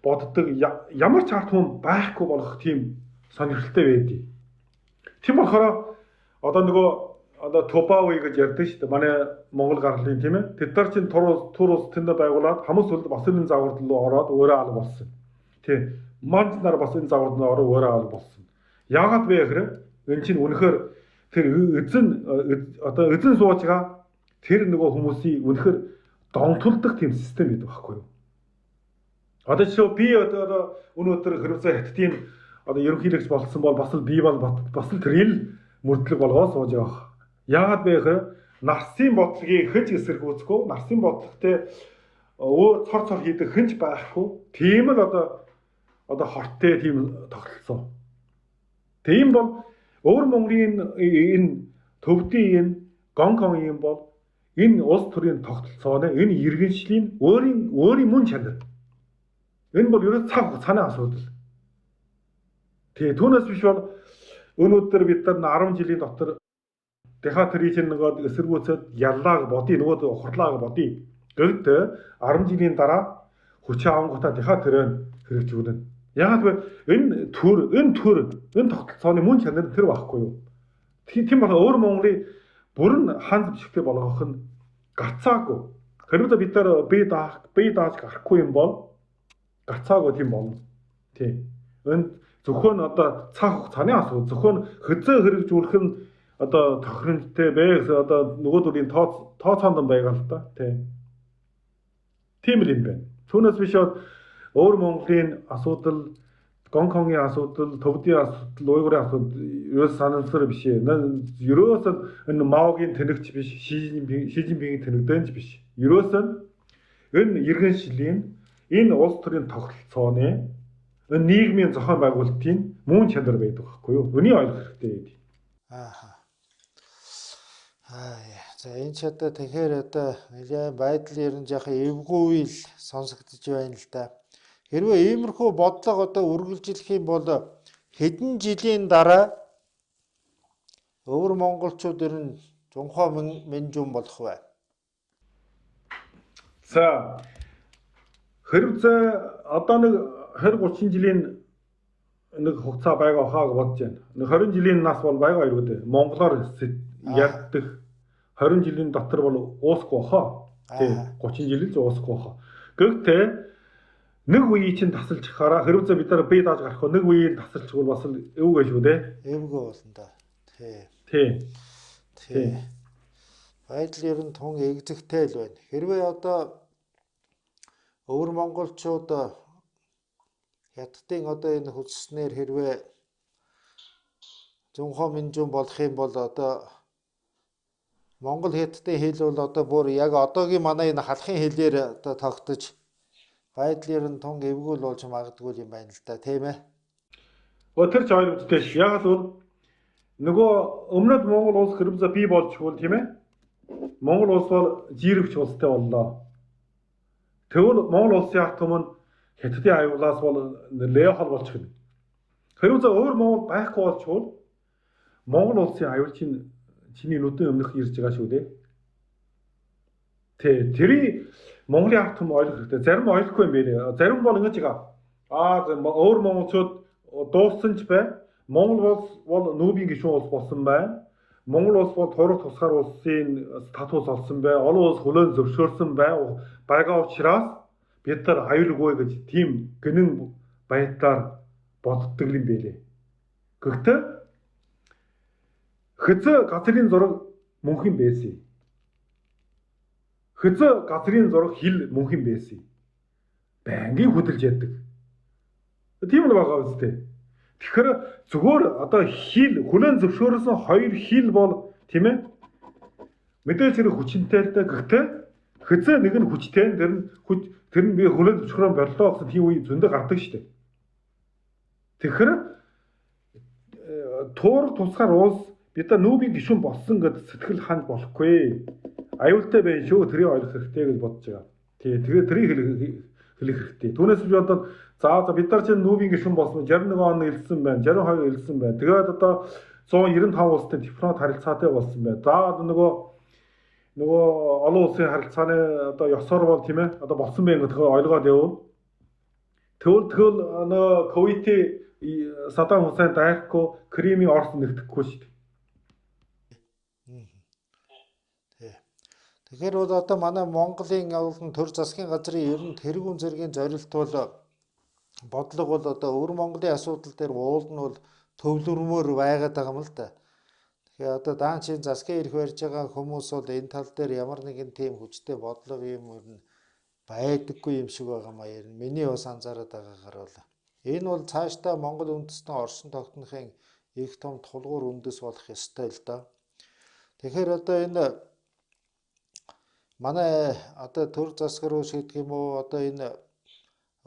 боддог ямар ч ард түмэн байхгүй болох тийм сонирхолтой байдгийг. Тийм болохоор одоо нөгөө одоо Тубави гэж ярьдаг шүү дээ. Манай Монгол гарлын тийм ээ. Тэд нар чинь тур улс тэндэ байгуулад хамгийн сүүлд бас энэ загвар руу ороод өөрөө алга болсон. Тийм. Манж нар бас энэ загвар руу ороод өөрөө алга болсон. Яагаад вэ гэхээр энэ чинь үнэхээр тэр эзэн одоо эзэн сууж байгаа тэр нөгөө хүмүүсийг үнэхээр донтолдог тийм систем байдаг байхгүй юу? Одоо жишээ би одоо өнөөдөр хэрвээ хятадын одоо ерөнхийлөгч болсон бол бас л би бол бас л тэрийг мөрдлөг болгоо сууж байгаа. Яагаад бэ гэхээр нарсын бодлогыг хэн ч эсэргүүцэхгүй, нарсын бодлоготой өө цор цор хийдэг хэн ч байхгүй. Тийм л одоо хортой тийм тогтолцоо. Тийм бол өвөр Монголын энэ төвдийн энэ Гонконгийн бол энэ улс төрийн тогтолцоо нь энэ иргэншлийн өөрийн мөн чанар. Энэ бол ерөөс цаг хугацааны асуудал. Тэгээ түүнээс биш бол өнөөдөр бид нар 10 жилийн дотор Тэха тэрий чинь нөгөө эсэргүүцээд яллааг бодъё, нөгөө ухарлааг бодъё. Гэхдээ 10 жилийн дараа хүчээ авангуудаа тэха тэрэн хэрэгжүүлнэ. Яагаад вэ? Энэ төр, энэ тогтолцооны мөн чанар тэр байхгүй юу? Тийм болохоор өөр Монголын бүрэн хаан зэвсэгтэй болгох нь гарцаагүй. Хэрвээ бид нар бие дааж гарахгүй юм бол гарцаагүй тийм болно. Тийм. Энэ зөвхөн одоо цаг хугацааны асуудал, зөвхөн хэзээ хэрэгжүүлэх нь одоо тохиромжтой бэ гэсэн одоо нөгөө дүрийн тооцоонд байгаа л да. Тийм. Тийм л юм байна. Түүнээс биш өөр Монголын асуудал, Гонконгийн асуудал, Төвдийн асуудал, Уйгурын асуудал ерөөс санамсар биш ээ. Ерөөс энэ Маогийн тэнэгч биш, Ши Жинпингийн тэнэгдэнч биш. Ерөөс энэ иргэншлийн энэ улс төрийн тогтолцооны энэ нийгмийн зохион байгуулалтын мөн чанар байдаг байхгүй юу? Өнийг ойлгох хэрэгтэй гэдэг. Аа. За энэ ч одоо тэгэхээр одоо нэлээд байдал ер нь жаахан эвгүй л сонсогдож байна л да. Хэрвээ иймэрхүү бодлого одоо үргэлжлэх юм бол хэдэн жилийн дараа өвөр монголчууд ер нь Жунхуа Минжун болох вэ? За хэрвээ одоо нэг 20 30 жилийн нэг хугацаа байгаа хаа гэж бодож байна. Нэг 20 жилийн нас бол байгаа юу гэдэг. Монголоор ярьдаг 20 жилийн дотор бол уусахгүй хаа. Тийм 30 жил л уусахгүй хаа. Гэхдээ нэг үеийн чинь тасалж хараа хэрвээ бид нар бие дааж гарах нэг үеийн тасалчгүй бас л эвгүй шүү дээ. Эвгүй болно да. Тий. Тий. Тий. Байдал ер нь тун эгзэгтэй л байна. Хэрвээ одоо өвөр монголчууд хятадын одоо энэ хүсснээр хэрвээ Жунхуа Минжун болох юм бол одоо Монгол хятадын хэл бол одоо бүр яг одоогийн манай энэ халахын хэлээр одоо тогтож байдал ер нь тун эвгүй л болж магадгүй юм байна л да, тийм ээ. Тэр ч ойлгомжтой ш. Яг л бол нөгөө өмнөд Монгол улс хэрвээ бий болчихвол тийм ээ. Монгол улс бол жирэгч улстай боллоо. Тэгвэл Монгол улсын ард түмэн хятадын аюулаас бол нэлээ хол болчихно. Хэрвээ өөр Монгол байхгүй болчихвол Монгол улсын аюул чинь чиний нүдэн өмнөх ирж байгаа шүү дээ. Тэ тэрийг Монголын ард түмэн ойлгох хэрэгтэй. Зарим ойлгохгүй юм байна. Зарим бол ингэж байгаа. Аа өөр монголчууд дууссан ч бай. Монгол улс бол нүүбийн гишүүн улс болсон байна. Монгол улс бол тураг тусгаар улсын статус олсон бай. Олон улс хүлээн зөвшөөрсөн бай. Байгаа учраас бид нар аюулгүй гэж тийм гэнэн байдлаар боддог юм байлээ. Гэхдээ хэзээ газрын зураг мөнх юм байсан. Хэзээ газрын зураг хил мөнх юм байсан. Байнгын хөдөлж яадаг. Тийм л байгаа үстэй. Тэгэхээр зүгээр одоо хил хүлээн зөвшөөрсөн хоёр хил бол тийм ээ. Мэдээж хэрэг хүчинтэй л дээ. Гэхдээ хэзээ нэг нь хүчтэй, тэр нь хүч тэр нь би хүлээн зөвшөөрөн боллоо гэсэн тийм үе зөндөө гардаг шүү дээ. Тэгэхээр туурах тусгаар улс бид нар нүүбийн гишүүн болсон гэд сэтгэл ханж болохгүй. Аюултай байх шүү, тэрийг ойлгох хэрэгтэй гэж бодож байгаа. Тий, тэгээ тэрийг хэлэх хэрэгтэй. Түүнээс би одоо за бид нар чинь нүүбийн гишүүн болсон 61 он элсэн байна, 62 элсэн байна. Тэгээд одоо 195 улстай дипломат харилцаатай болсон байна. За одоо нөгөө олон улсын харилцааны одоо ёсоор бол тийм ээ одоо болсон байх гэдгийг ойлгоод явна. Тэгвэл нөгөө ковидын Саддам Хусейн дайрахгүй, Кримийн Орос нэгдэхгүй шүү дээ. Тий. Тэгэхээр бол одоо манай Монголын явуулан төр засгийн газрын ер нь тэргүүн зэргийн зорилт бол бодлого бол одоо өвөр Монголын асуудал дээр уул нь бол төвлөрмөр байгаад байгаа юм л да. Тэгэхээр одоо даанчийн засгийн эрх барьж байгаа хүмүүс бол энэ тал дээр ямар нэгэн тийм хүчтэй бодлого юм ер нь байдаггүй юм шиг байгаа маа ер нь миний бас анзаараад байгаагаар бол энэ бол цаашдаа Монгол үндэстэн оршин тогтнохын их том тулгуур үндэс болох ёстой л доо. Тэгэхээр одоо энэ манай одоо төр засаг руу шийдэх юм уу, одоо энэ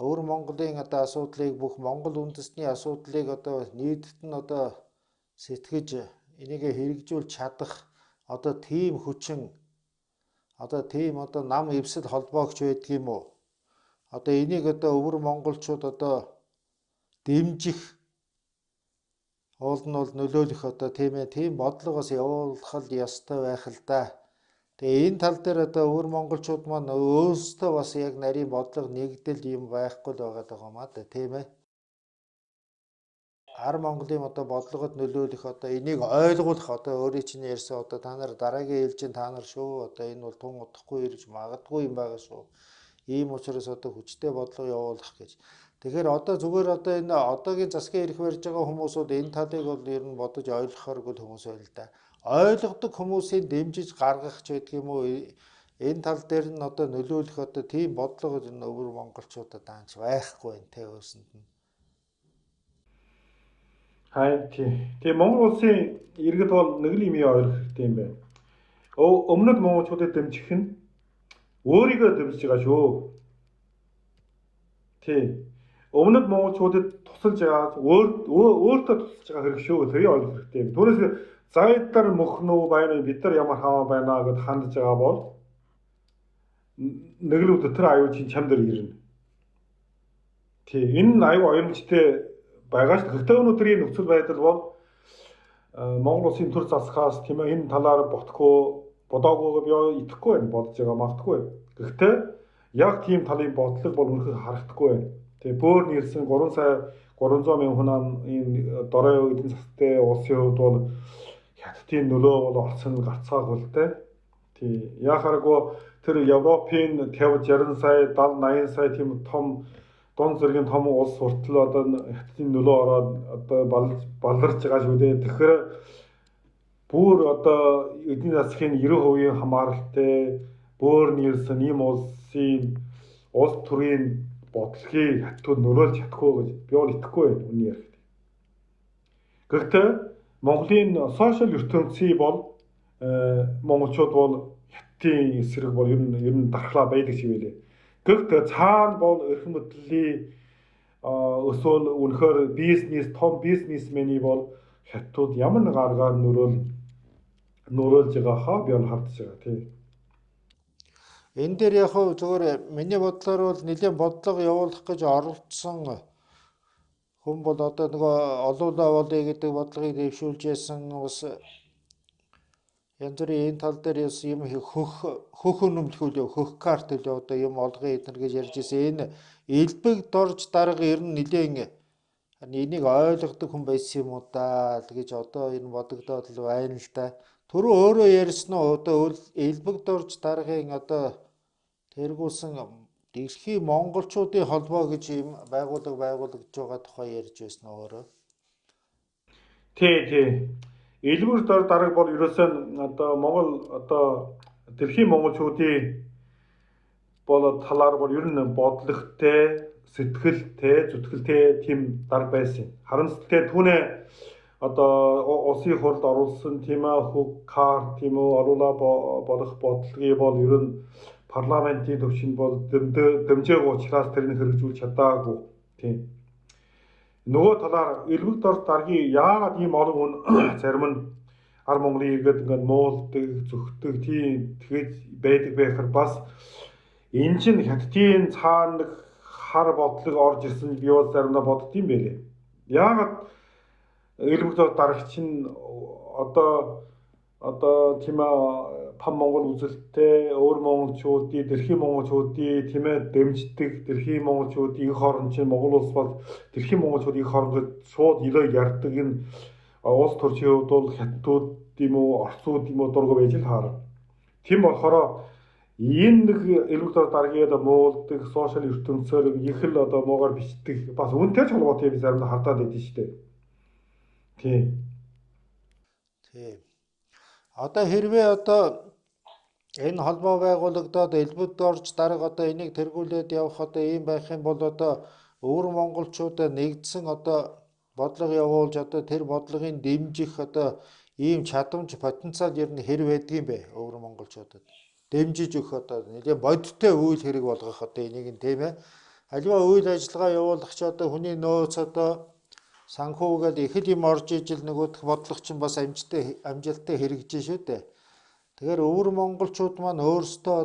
өвөр Монголын одоо асуудлыг, бүх Монгол үндэстний асуудлыг одоо нийтэд нь одоо сэтгэж энийг хэрэгжүүлж чадах одоо тийм хүчин, одоо тийм одоо нам эвсэл холбоогч байдаг юм уу? Одоо энийг одоо өвөр монголчууд одоо дэмжих, уул нь бол нөлөөлөх одоо тийм тийм бодлогоос явуулах л ёстой байх л да. Тэгээ энэ тал дээр одоо өвөр монголчууд маань өөрсдөө бас яг нарийн бодлого нэгдэл юм байхгүй л байгаа даа маа да, тийм ээ. Ар Монголын одоо бодлогод нөлөөлөх, одоо энийг ойлгуулах, одоо өөрийн чинь ярьсан одоо та нар дараагийн ээлжийн та нар шүү, одоо энэ бол тун удахгүй ирж магадгүй юм байгаа шүү. Ийм учраас одоо хүчтэй бодлого явуулах гэж. Тэгэхээр одоо зүгээр одоо энэ одоогийн засгийн эрх барьж байгаа хүмүүсүүд энэ талыг бол ер нь бодож ойлгохооргүй хүмүүс байл л да. Ойлгодог хүмүүсийн дэмжиж гаргах ч байдаг юм уу, энэ тал дээр нь одоо нөлөөлөх одоо тийм бодлого энэ өвөр монголчуудад даанч байхгүй байна те өөрсөнд нь. Харин тий. Тэгээ Монгол улсын иргэд бол нэг л юм ойлгох хэрэгтэй юм байна. Өмнөд монголчуудыг дэмжих нь өөрийгөө дэмжиж байгаа шүү. Тий. Өмнөд монголчуудад тусалж байгаа, өөртөө тусалж байгаа хэрэг шүү. Тэрийг ойлгох хэрэгтэй юм. Түүнээс зайдар мөхнөө байна, бид нар ямар хаваа байна гэд хандж байгаа бол нэг л өдөр тэр аюул чинь чам дээр ирнэ. Тий. Энэ нь аюу оёмжтой байгаа шүү. Гэхдээ өнөөдрийн нөхцөл байдал бол Монгол улсын төр засгаас тийм ээ энэ талаар ботхгүй, бодоогүйгээ би итгэхгүй байна, бодож байгаа магадгүй. Гэхдээ яг тийм талын бодлого бол үнэхээр харагдахгүй байна. Тэгээ бөөр нэрсэн 3 сая 300 мянган хүн ам энэ дорой эдийн засгтай улсын хувьд бол хятадын нөлөө бол олсон гарцгаагүй л дээ. Тий. Яхааргүй тэр Европын 50 60 сая 70 80 сая тийм том дунд зэргийн том улс хүртэл одоо хятадын нөлөө ороод одоо баларч байгаа шүү дээ. Тэгэхээр бүр одоо эдийн засгийн 90% хамааралтай бөөр нэрсэн ийм улсын улс төрийн бодлогыг хятадууд нөлөөлж чадахгүй гэж би бол итгэхгүй байна үнэн ярихад. Гэхдээ Монголын сошиал ертөнцийн бол монголчууд бол хятадын эсрэг бол ер нь дархлаа байдаг шиг байлээ. Гэхдээ цаана бол эрхэм хөдлийн өсөөл үнэхээр бизнес, том бизнесмений бол хятадууд ямар нэг аргаар нөрөөлж байгаа хаа би бол хардж байгаа тий. Энэ дээр яг хөө зүгээр миний бодлоор бол нэлээд бодлого явуулах гэж оролдсон хүн бол одоо нөгөө олуулаа болъё гэдэг бодлогыг дэвшүүлж ясан бас янз бүрийн энэ тал дээр юм хөх өнөмлөх үлээ, хөх карт үлээ одоо юм олгоё эднэр гэж ярьж ирсэн. Энэ элбэг дорж дарга ер нь нэлээд энийг ойлгодог хүн байсан юм уу даа гэж одоо энэ бодогдоод л байна л да. Түрүү өөрөө ярьсан уу, одоо элбэг дорж даргын одоо тэргүүлсэн дэлхийн монголчуудын холбоо гэж юм байгууллага байгуулагдж байгаа тухай ярьж байсан өөрөө. Тий, тий. Элбэг дор дарга бол ерөөсөө одоо Монгол одоо дэлхийн монголчуудын бол талаар бол ер нь бодлоготой, сэтгэлтэй, зүтгэлтэй тийм дарга байсан. Харамсалтай түүнээ одоо улсын хурлд оруулсан тийм хөг карт тийм үү оруулаа болох бодлогыг бол ер нь парламентын төвшөнд бол дэмжээг учраас тэрнийг хэрэгжүүлж чадаагүй. Тийм. Нөгөө талаар элбэг дор даргийн яагаад ийм олон хүн зарим нь ар Монголын иргэд ингээд муулдаг, зөгтдөг тийм тэгэж байдаг байхаар бас энэ чинь хятадын цаана нэг хар бодлого орж ирсэн би бол заримдаа бодд юм байлээ. Яагаад элбэг дор дарагч нь одоо одоо тийм пан Монгол үзэлтэй өөр монголчуудыг, дэлхийн монголчуудыг тийм дэмждэг, дэлхийн монголчуудын их орон чинь Монгол улс бол дэлхийн монголчуудын их орон гэж шууд илүү ярьдаг энэ улс төрчийн хувьд бол хятадууд юм уу, орцууд юм уу дургу байж л хаарна. Тийм болохоор энэ нэг элбэг даргийн одоо муулдаг, сошиал ертөнцөөр их л одоо муугар бичдэг. Бас үнэтэй ч холбоотой юм заримдаа хардаад байдсан шүү дээ. Тийм. Тийм. Одоо хэрвээ одоо энэ холбоо байгуулагдаад элбэд орж дарга одоо энийг тэргүүлээд явах одоо ийм байх юм бол одоо өвөр монголчуудаа нэгдсэн одоо бодлого явуулж одоо тэр бодлогыг дэмжих одоо ийм чадамж потенциал ер нь хэр байдгийм бэ өвөр монголчуудад дэмжиж өгөх одоо нэлээд бодиттой үйл хэрэг болгох одоо энийг нь тийм аливаа үйл ажиллагаа явуулах чи одоо хүний нөөц одоо санхүүгээл их л юм орж ижил нөгөөх бодлого чинь бас амжилттай хэрэгжиж шүү дээ. Тэгэхээр өвөр монголчууд маань өөрсдөө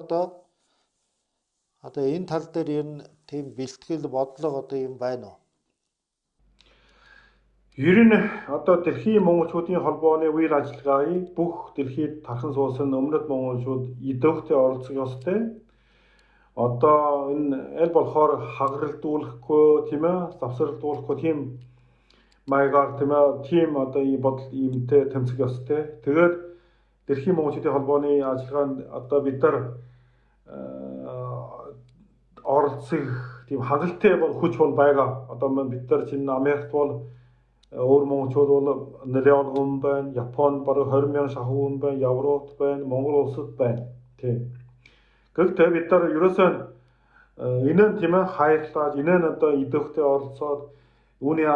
одоо энэ тал дээр ер нь тийм бэлтгэл бодлого одоо юм байна уу? Ер нь одоо дэлхийн монголчуудын холбооны үйл ажиллагааг бүх дэлхийд тархан суусан өмнөд монголчууд идэвхтэй оролцох ёстой. Одоо энэ аль болохоор хагаралдуулахгүй тийм завсарлуулахгүй тийм маягаар тийм тийм одоо ийм бодол иймтэй тэмцэх ёстой. Тэгээд дэлхийн монголчуудын холбооны ажиллагаанд одоо бид нар оролцох тийм хангалттай бол хүч бол байгаа. Одоо бид нар чинь Америкт бол өөр монголчууд бол нэлээд олон хүн байна. Японд бараг 20 мянган шахуу хүн байна. Европт байна, Монгол улсад байна. Тийм. Гэхдээ бид нар ерөөсөө энэ нь тийм хайрлаад, энэ нь одоо идэвхтэй оролцоод үүний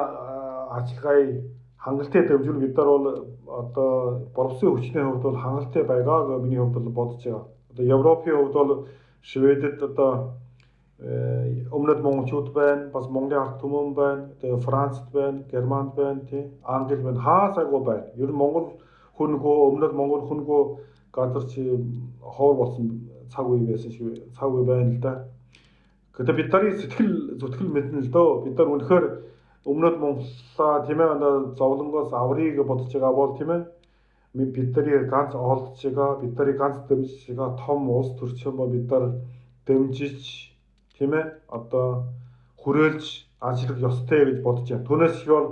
ажиллагааг хангалттай дэмжүүл бид нар бол одоо боловсон хүчний хувьд бол хангалттай байгаа гэж миний хувьд бол бодож байгаа. Одоо Европын хувьд бол Шведэд одоо өмнөд монголчууд байна, бас Монголын ард түмэн байна, тэгээ Францд байна, Германд байна, тий, Англи байна, хаа сайгүй байна. Ер нь Монгол хүнгүй, өмнөд монгол хүнгүй газар чи ховор болсон цаг үе байсан шиг цаг үе байна л да. Гэхдээ бид нарын сэтгэл зүтгэл мэднэ л дөө. Бид нар үнэхээр өмнөд Монголоо тийм одоо зовлонгоос аврыг бодож байгаа бол тийм бид нарыг ганц олдож байгаа, бид нарыг ганц дэмжиж байгаа том улс төрчин бол бид нар дэмжиж тийм одоо хүрээлж ажиллах ёстой гэж бодож байна. Түүнээс их бол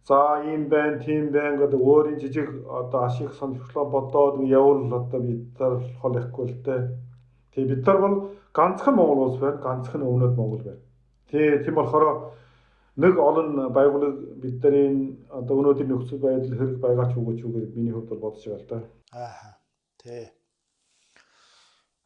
за ийм байна, тийм байна гэдэг өөрийн жижиг одоо ашиг сонирхлоо бодоод явуул одоо бид нар хол ихгүй л дээ. Тий бид нар бол ганцхан Монгол улс байна, ганцхан өмнөд Монгол байна. Тий тийм болохоор нэг олон байгууллага бидний одоо өнөөдрийн нөхцөл байдал хэрэг байгаа ч үгүй ч үгүй миний хувьд бол бодож байгаа л да. Аа. Тий.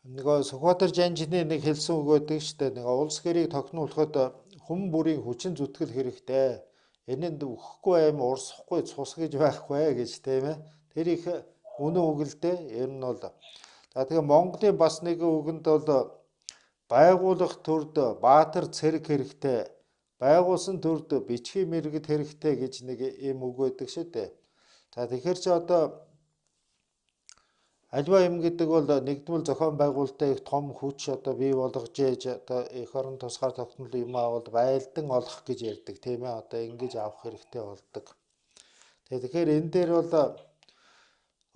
Нөгөө Сүхбаатар Жанжины нэг хэлсэн үг байдаг шүү дээ. Нэг улс гэрийг тохируулахад хүн бүрийн хүчин зүтгэл хэрэгтэй. Энэнд өгөхгүй аим урсахгүй цус гэж байхгүй гэж тийм ээ. Тэр их үнэн үг л дээ. Ер нь бол за тэгээ Монголын бас нэг үгэнд бол байгуулах төрд баатар цэрэг хэрэгтэй. Байгуулсан төрд бичгийн мэргэд хэрэгтэй гэж нэг ийм үг байдаг шүү дээ. За тэгэхээр чи одоо альва юм гэдэг бол нэгдмэл зохион байгуулалтаа их том хүч одоо бий болгож ээж одоо эх орон тусгаар тогтнол юм аавал байлдан олох гэж ярьдаг тийм ээ. Одоо ингэж авах хэрэгтэй болдог. Тэгэхээр энэ дээр бол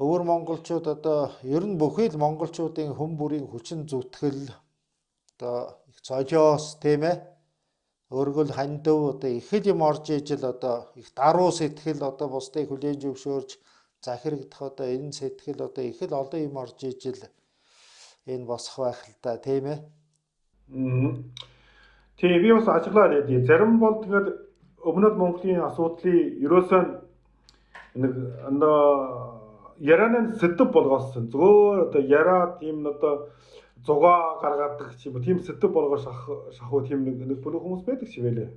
өвөр монголчууд одоо ер нь бүхий л монголчуудын хүн бүрийн хүчин зүтгэл одоо их золиос тийм ээ. Өргөл хандив одоо их л юм орж ижил одоо их даруй сэтгэл одоо бусдыг хүлээн зөвшөөрч захирагдах одоо энэ сэтгэл одоо их л олон юм орж ижил энэ босох байх л да тийм ээ. Тийм би бас ажиглаад байдیں۔ Зарим бол тэгээд өмнөд Монголын асуудлыг ерөөсөө нэг одоо ярианы сэдэв болгооссон. Зөвхөн одоо яриа тийм одоо зугаа гаргадаг ч юм уу тийм сэдэв болгоо шахуу тийм нэг бүлэг хүмүүс байдаг ч байлээ.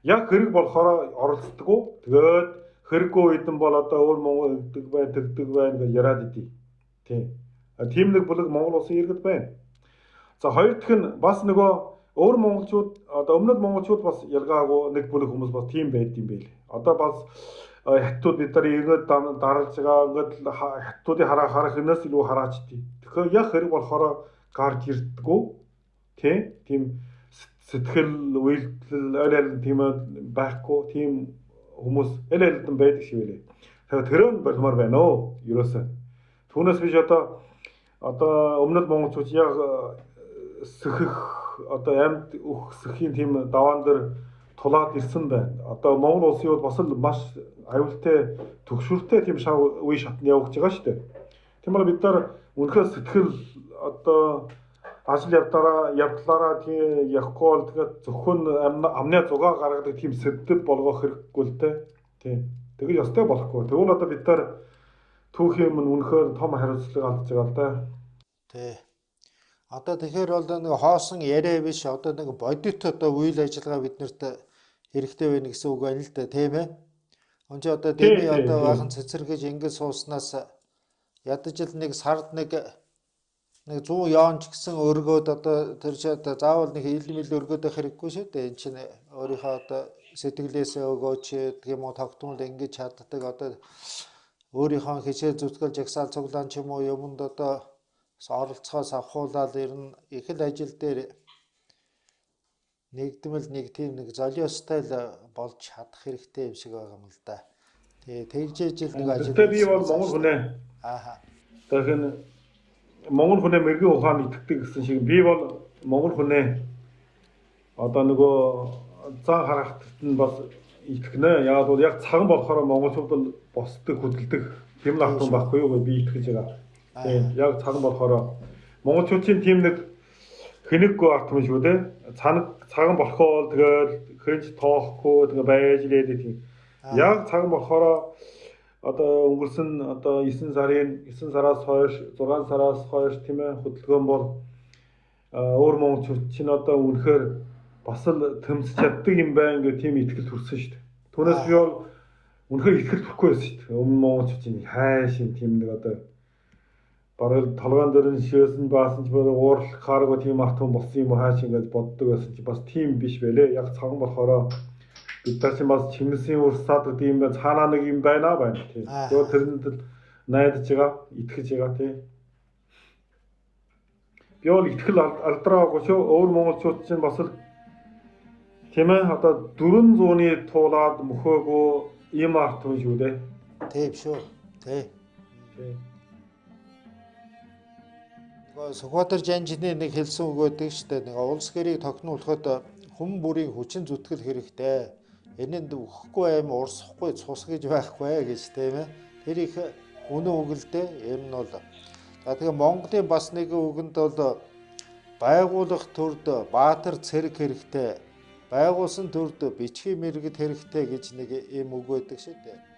Яг хэрэг болохоор оролцдоггүй. Тэгээд хэрэггүй үед нь бол одоо өөр Монгол гэдэг байна, тэгдэг байна гэж яриад идэв. Тийм. Тийм нэг бүлэг Монгол улсын иргэд байна. За хоёр дахь нь бас нөгөө өөр монголчууд одоо өмнөд монголчууд бас ялгаагүй нэг бүлэг хүмүүс бас тийм байд юм байл. Одоо бас хаттууд бид нар ингээд даралж байгаа, ингээд хаттуудыг хараа харах юмнаас илүү хараачдیں۔ Тэгэхээр яг хэрэг болохоор гарч ирдгүү. Тийм. Тийм сэтгэл үйлдэл аль аль тийм байхгүй тийм хүмүүс аль альдан байдаг шиг байлээ. Тэгэхээр тэр нь болмоор байна уу? Ерөөсөө. Түүнээс биш одоо өмнөд монголчууд яг сэхэх одоо амьд өөх сэхийн тийм даваан дээр тулаад ирсэн байна. Одоо Монгол улсын хувьд бас л маш аюултай төгшөртэй тийм шав үе шатнд явагдаж байгаа шүү дээ. Тийм бид нар үнэхээр сэтгэл одоо ажил явдлаараа тийм явахгүй бол тэгээд зөвхөн амны зугаа гаргадаг тийм сэдэв болгох хэрэггүй л дээ. Тийм. Тэгэж ёстой болохгүй. Тэгвэл одоо бид нар түүхийн өмнө үнэхээр том хариуцлага алдаж байгаа л да. Тий. Одоо тэгэхээр бол нэг хоосон яриа биш, одоо нэг бодит одоо үйл ажиллагаа биднэрт хэрэгтэй байна гэсэн үг байна л да, тийм ээ. Он чи одоо дэми одоо баахан цэцэргэж ингэж сууснаас ядаж л нэг сард нэг 100 ёон ч гэсэн өргөөд одоо тэр чи одоо заавал нэг ил мэл өргөөд байх хэрэггүй шүү дээ. Энд чинь өөрийнхөө одоо сэтгэлээсээ өгөөч гэх юм уу, тогтмол ингэж чаддаг одоо өөрийнхөө хичээл зүтгэл жагсаал цуглаан ч юм уу юмд одоо оролцохоос авахуулаад ер нь их л ажил дээр нэгдмэл нэг тийм нэг золиостой л болж чадах хэрэгтэй юм шиг байгаа юм л да. Тэгээ тэгжээж л нэг ажил. Гэхдээ би бол монгол хүнээ. Ааха. Тэгэхээр монгол хүнээ мэрэгэн ухаанд итгэдэг гэсэн шиг би бол монгол хүнээ одоо нөгөө зан харахтад нь бас итгэнэ. Яг бол яг цаган болохоор монголчууд бол босдог, хөдөлдөг тийм л автом байхгүй юу гэж би итгэж байгаа. Тийм. Яг цаган болохоор монголчуудын тийм нэг хэнэггүй арт юм шүү дээ. Цаган болохоо тэгэл хэнч тоохгүй тэгээ байж лээд тийм. Яг цаган болохоор одоо өнгөрсөн одоо 9 сарын 9 сараас хойш 6 сараас хойш тийм ээ хөдөлгөөн бол өөр монголчууд чинь одоо үнэхээр бас л тэмцэж чаддаг юм байна гэх тийм итгэл төрсөн шүү дээ. Түүнээс би бол үнэхээр итгэл төрөхгүй байсан шүү дээ. Өмнө монголчуудын хайшин тийм нэг одоо бараг толгойн дээр нь шөөсөн баасан ч бараг уурлах хааргүй тийм арт хүн болсон юм уу хайшин гэж боддог байсан чи бас тийм биш байлээ. Яг цаган болохоор бид нар чинь бас Чингисийн урсаад гэдэг юм байна. Цаанаа нэг юм байна байна тийм. Тэгээд тэрэнд л найдаж байгаа, итгэж байгаа тийм. Би бол итгэл алдраагүй шүү. Өөр монголчууд чинь бас л тийм ээ одоо 400-ны туулаад мөхөөгөө ийм арт хүн шүү дээ. Тийм шүү. Тий. Тийм. Нөгөө Сүхбаатар Жанжины нэг хэлсэн үг байдаг шүү дээ. Нэг улс гэрийг тохируулахад хүн бүрийн хүчин зүтгэл хэрэгтэй. Энэнд өгөхгүй аим урсахгүй цус гэж байхгүй гэж тийм ээ. Тэр их үнэн үг л дээ. Ер нь бол за тэгээ Монголын бас нэг үгэнд бол байгуулах төрд баатар цэрэг хэрэгтэй. Байгуулсан төрд бичгийн мэргэд хэрэгтэй гэж нэг ийм үг байдаг шүү дээ.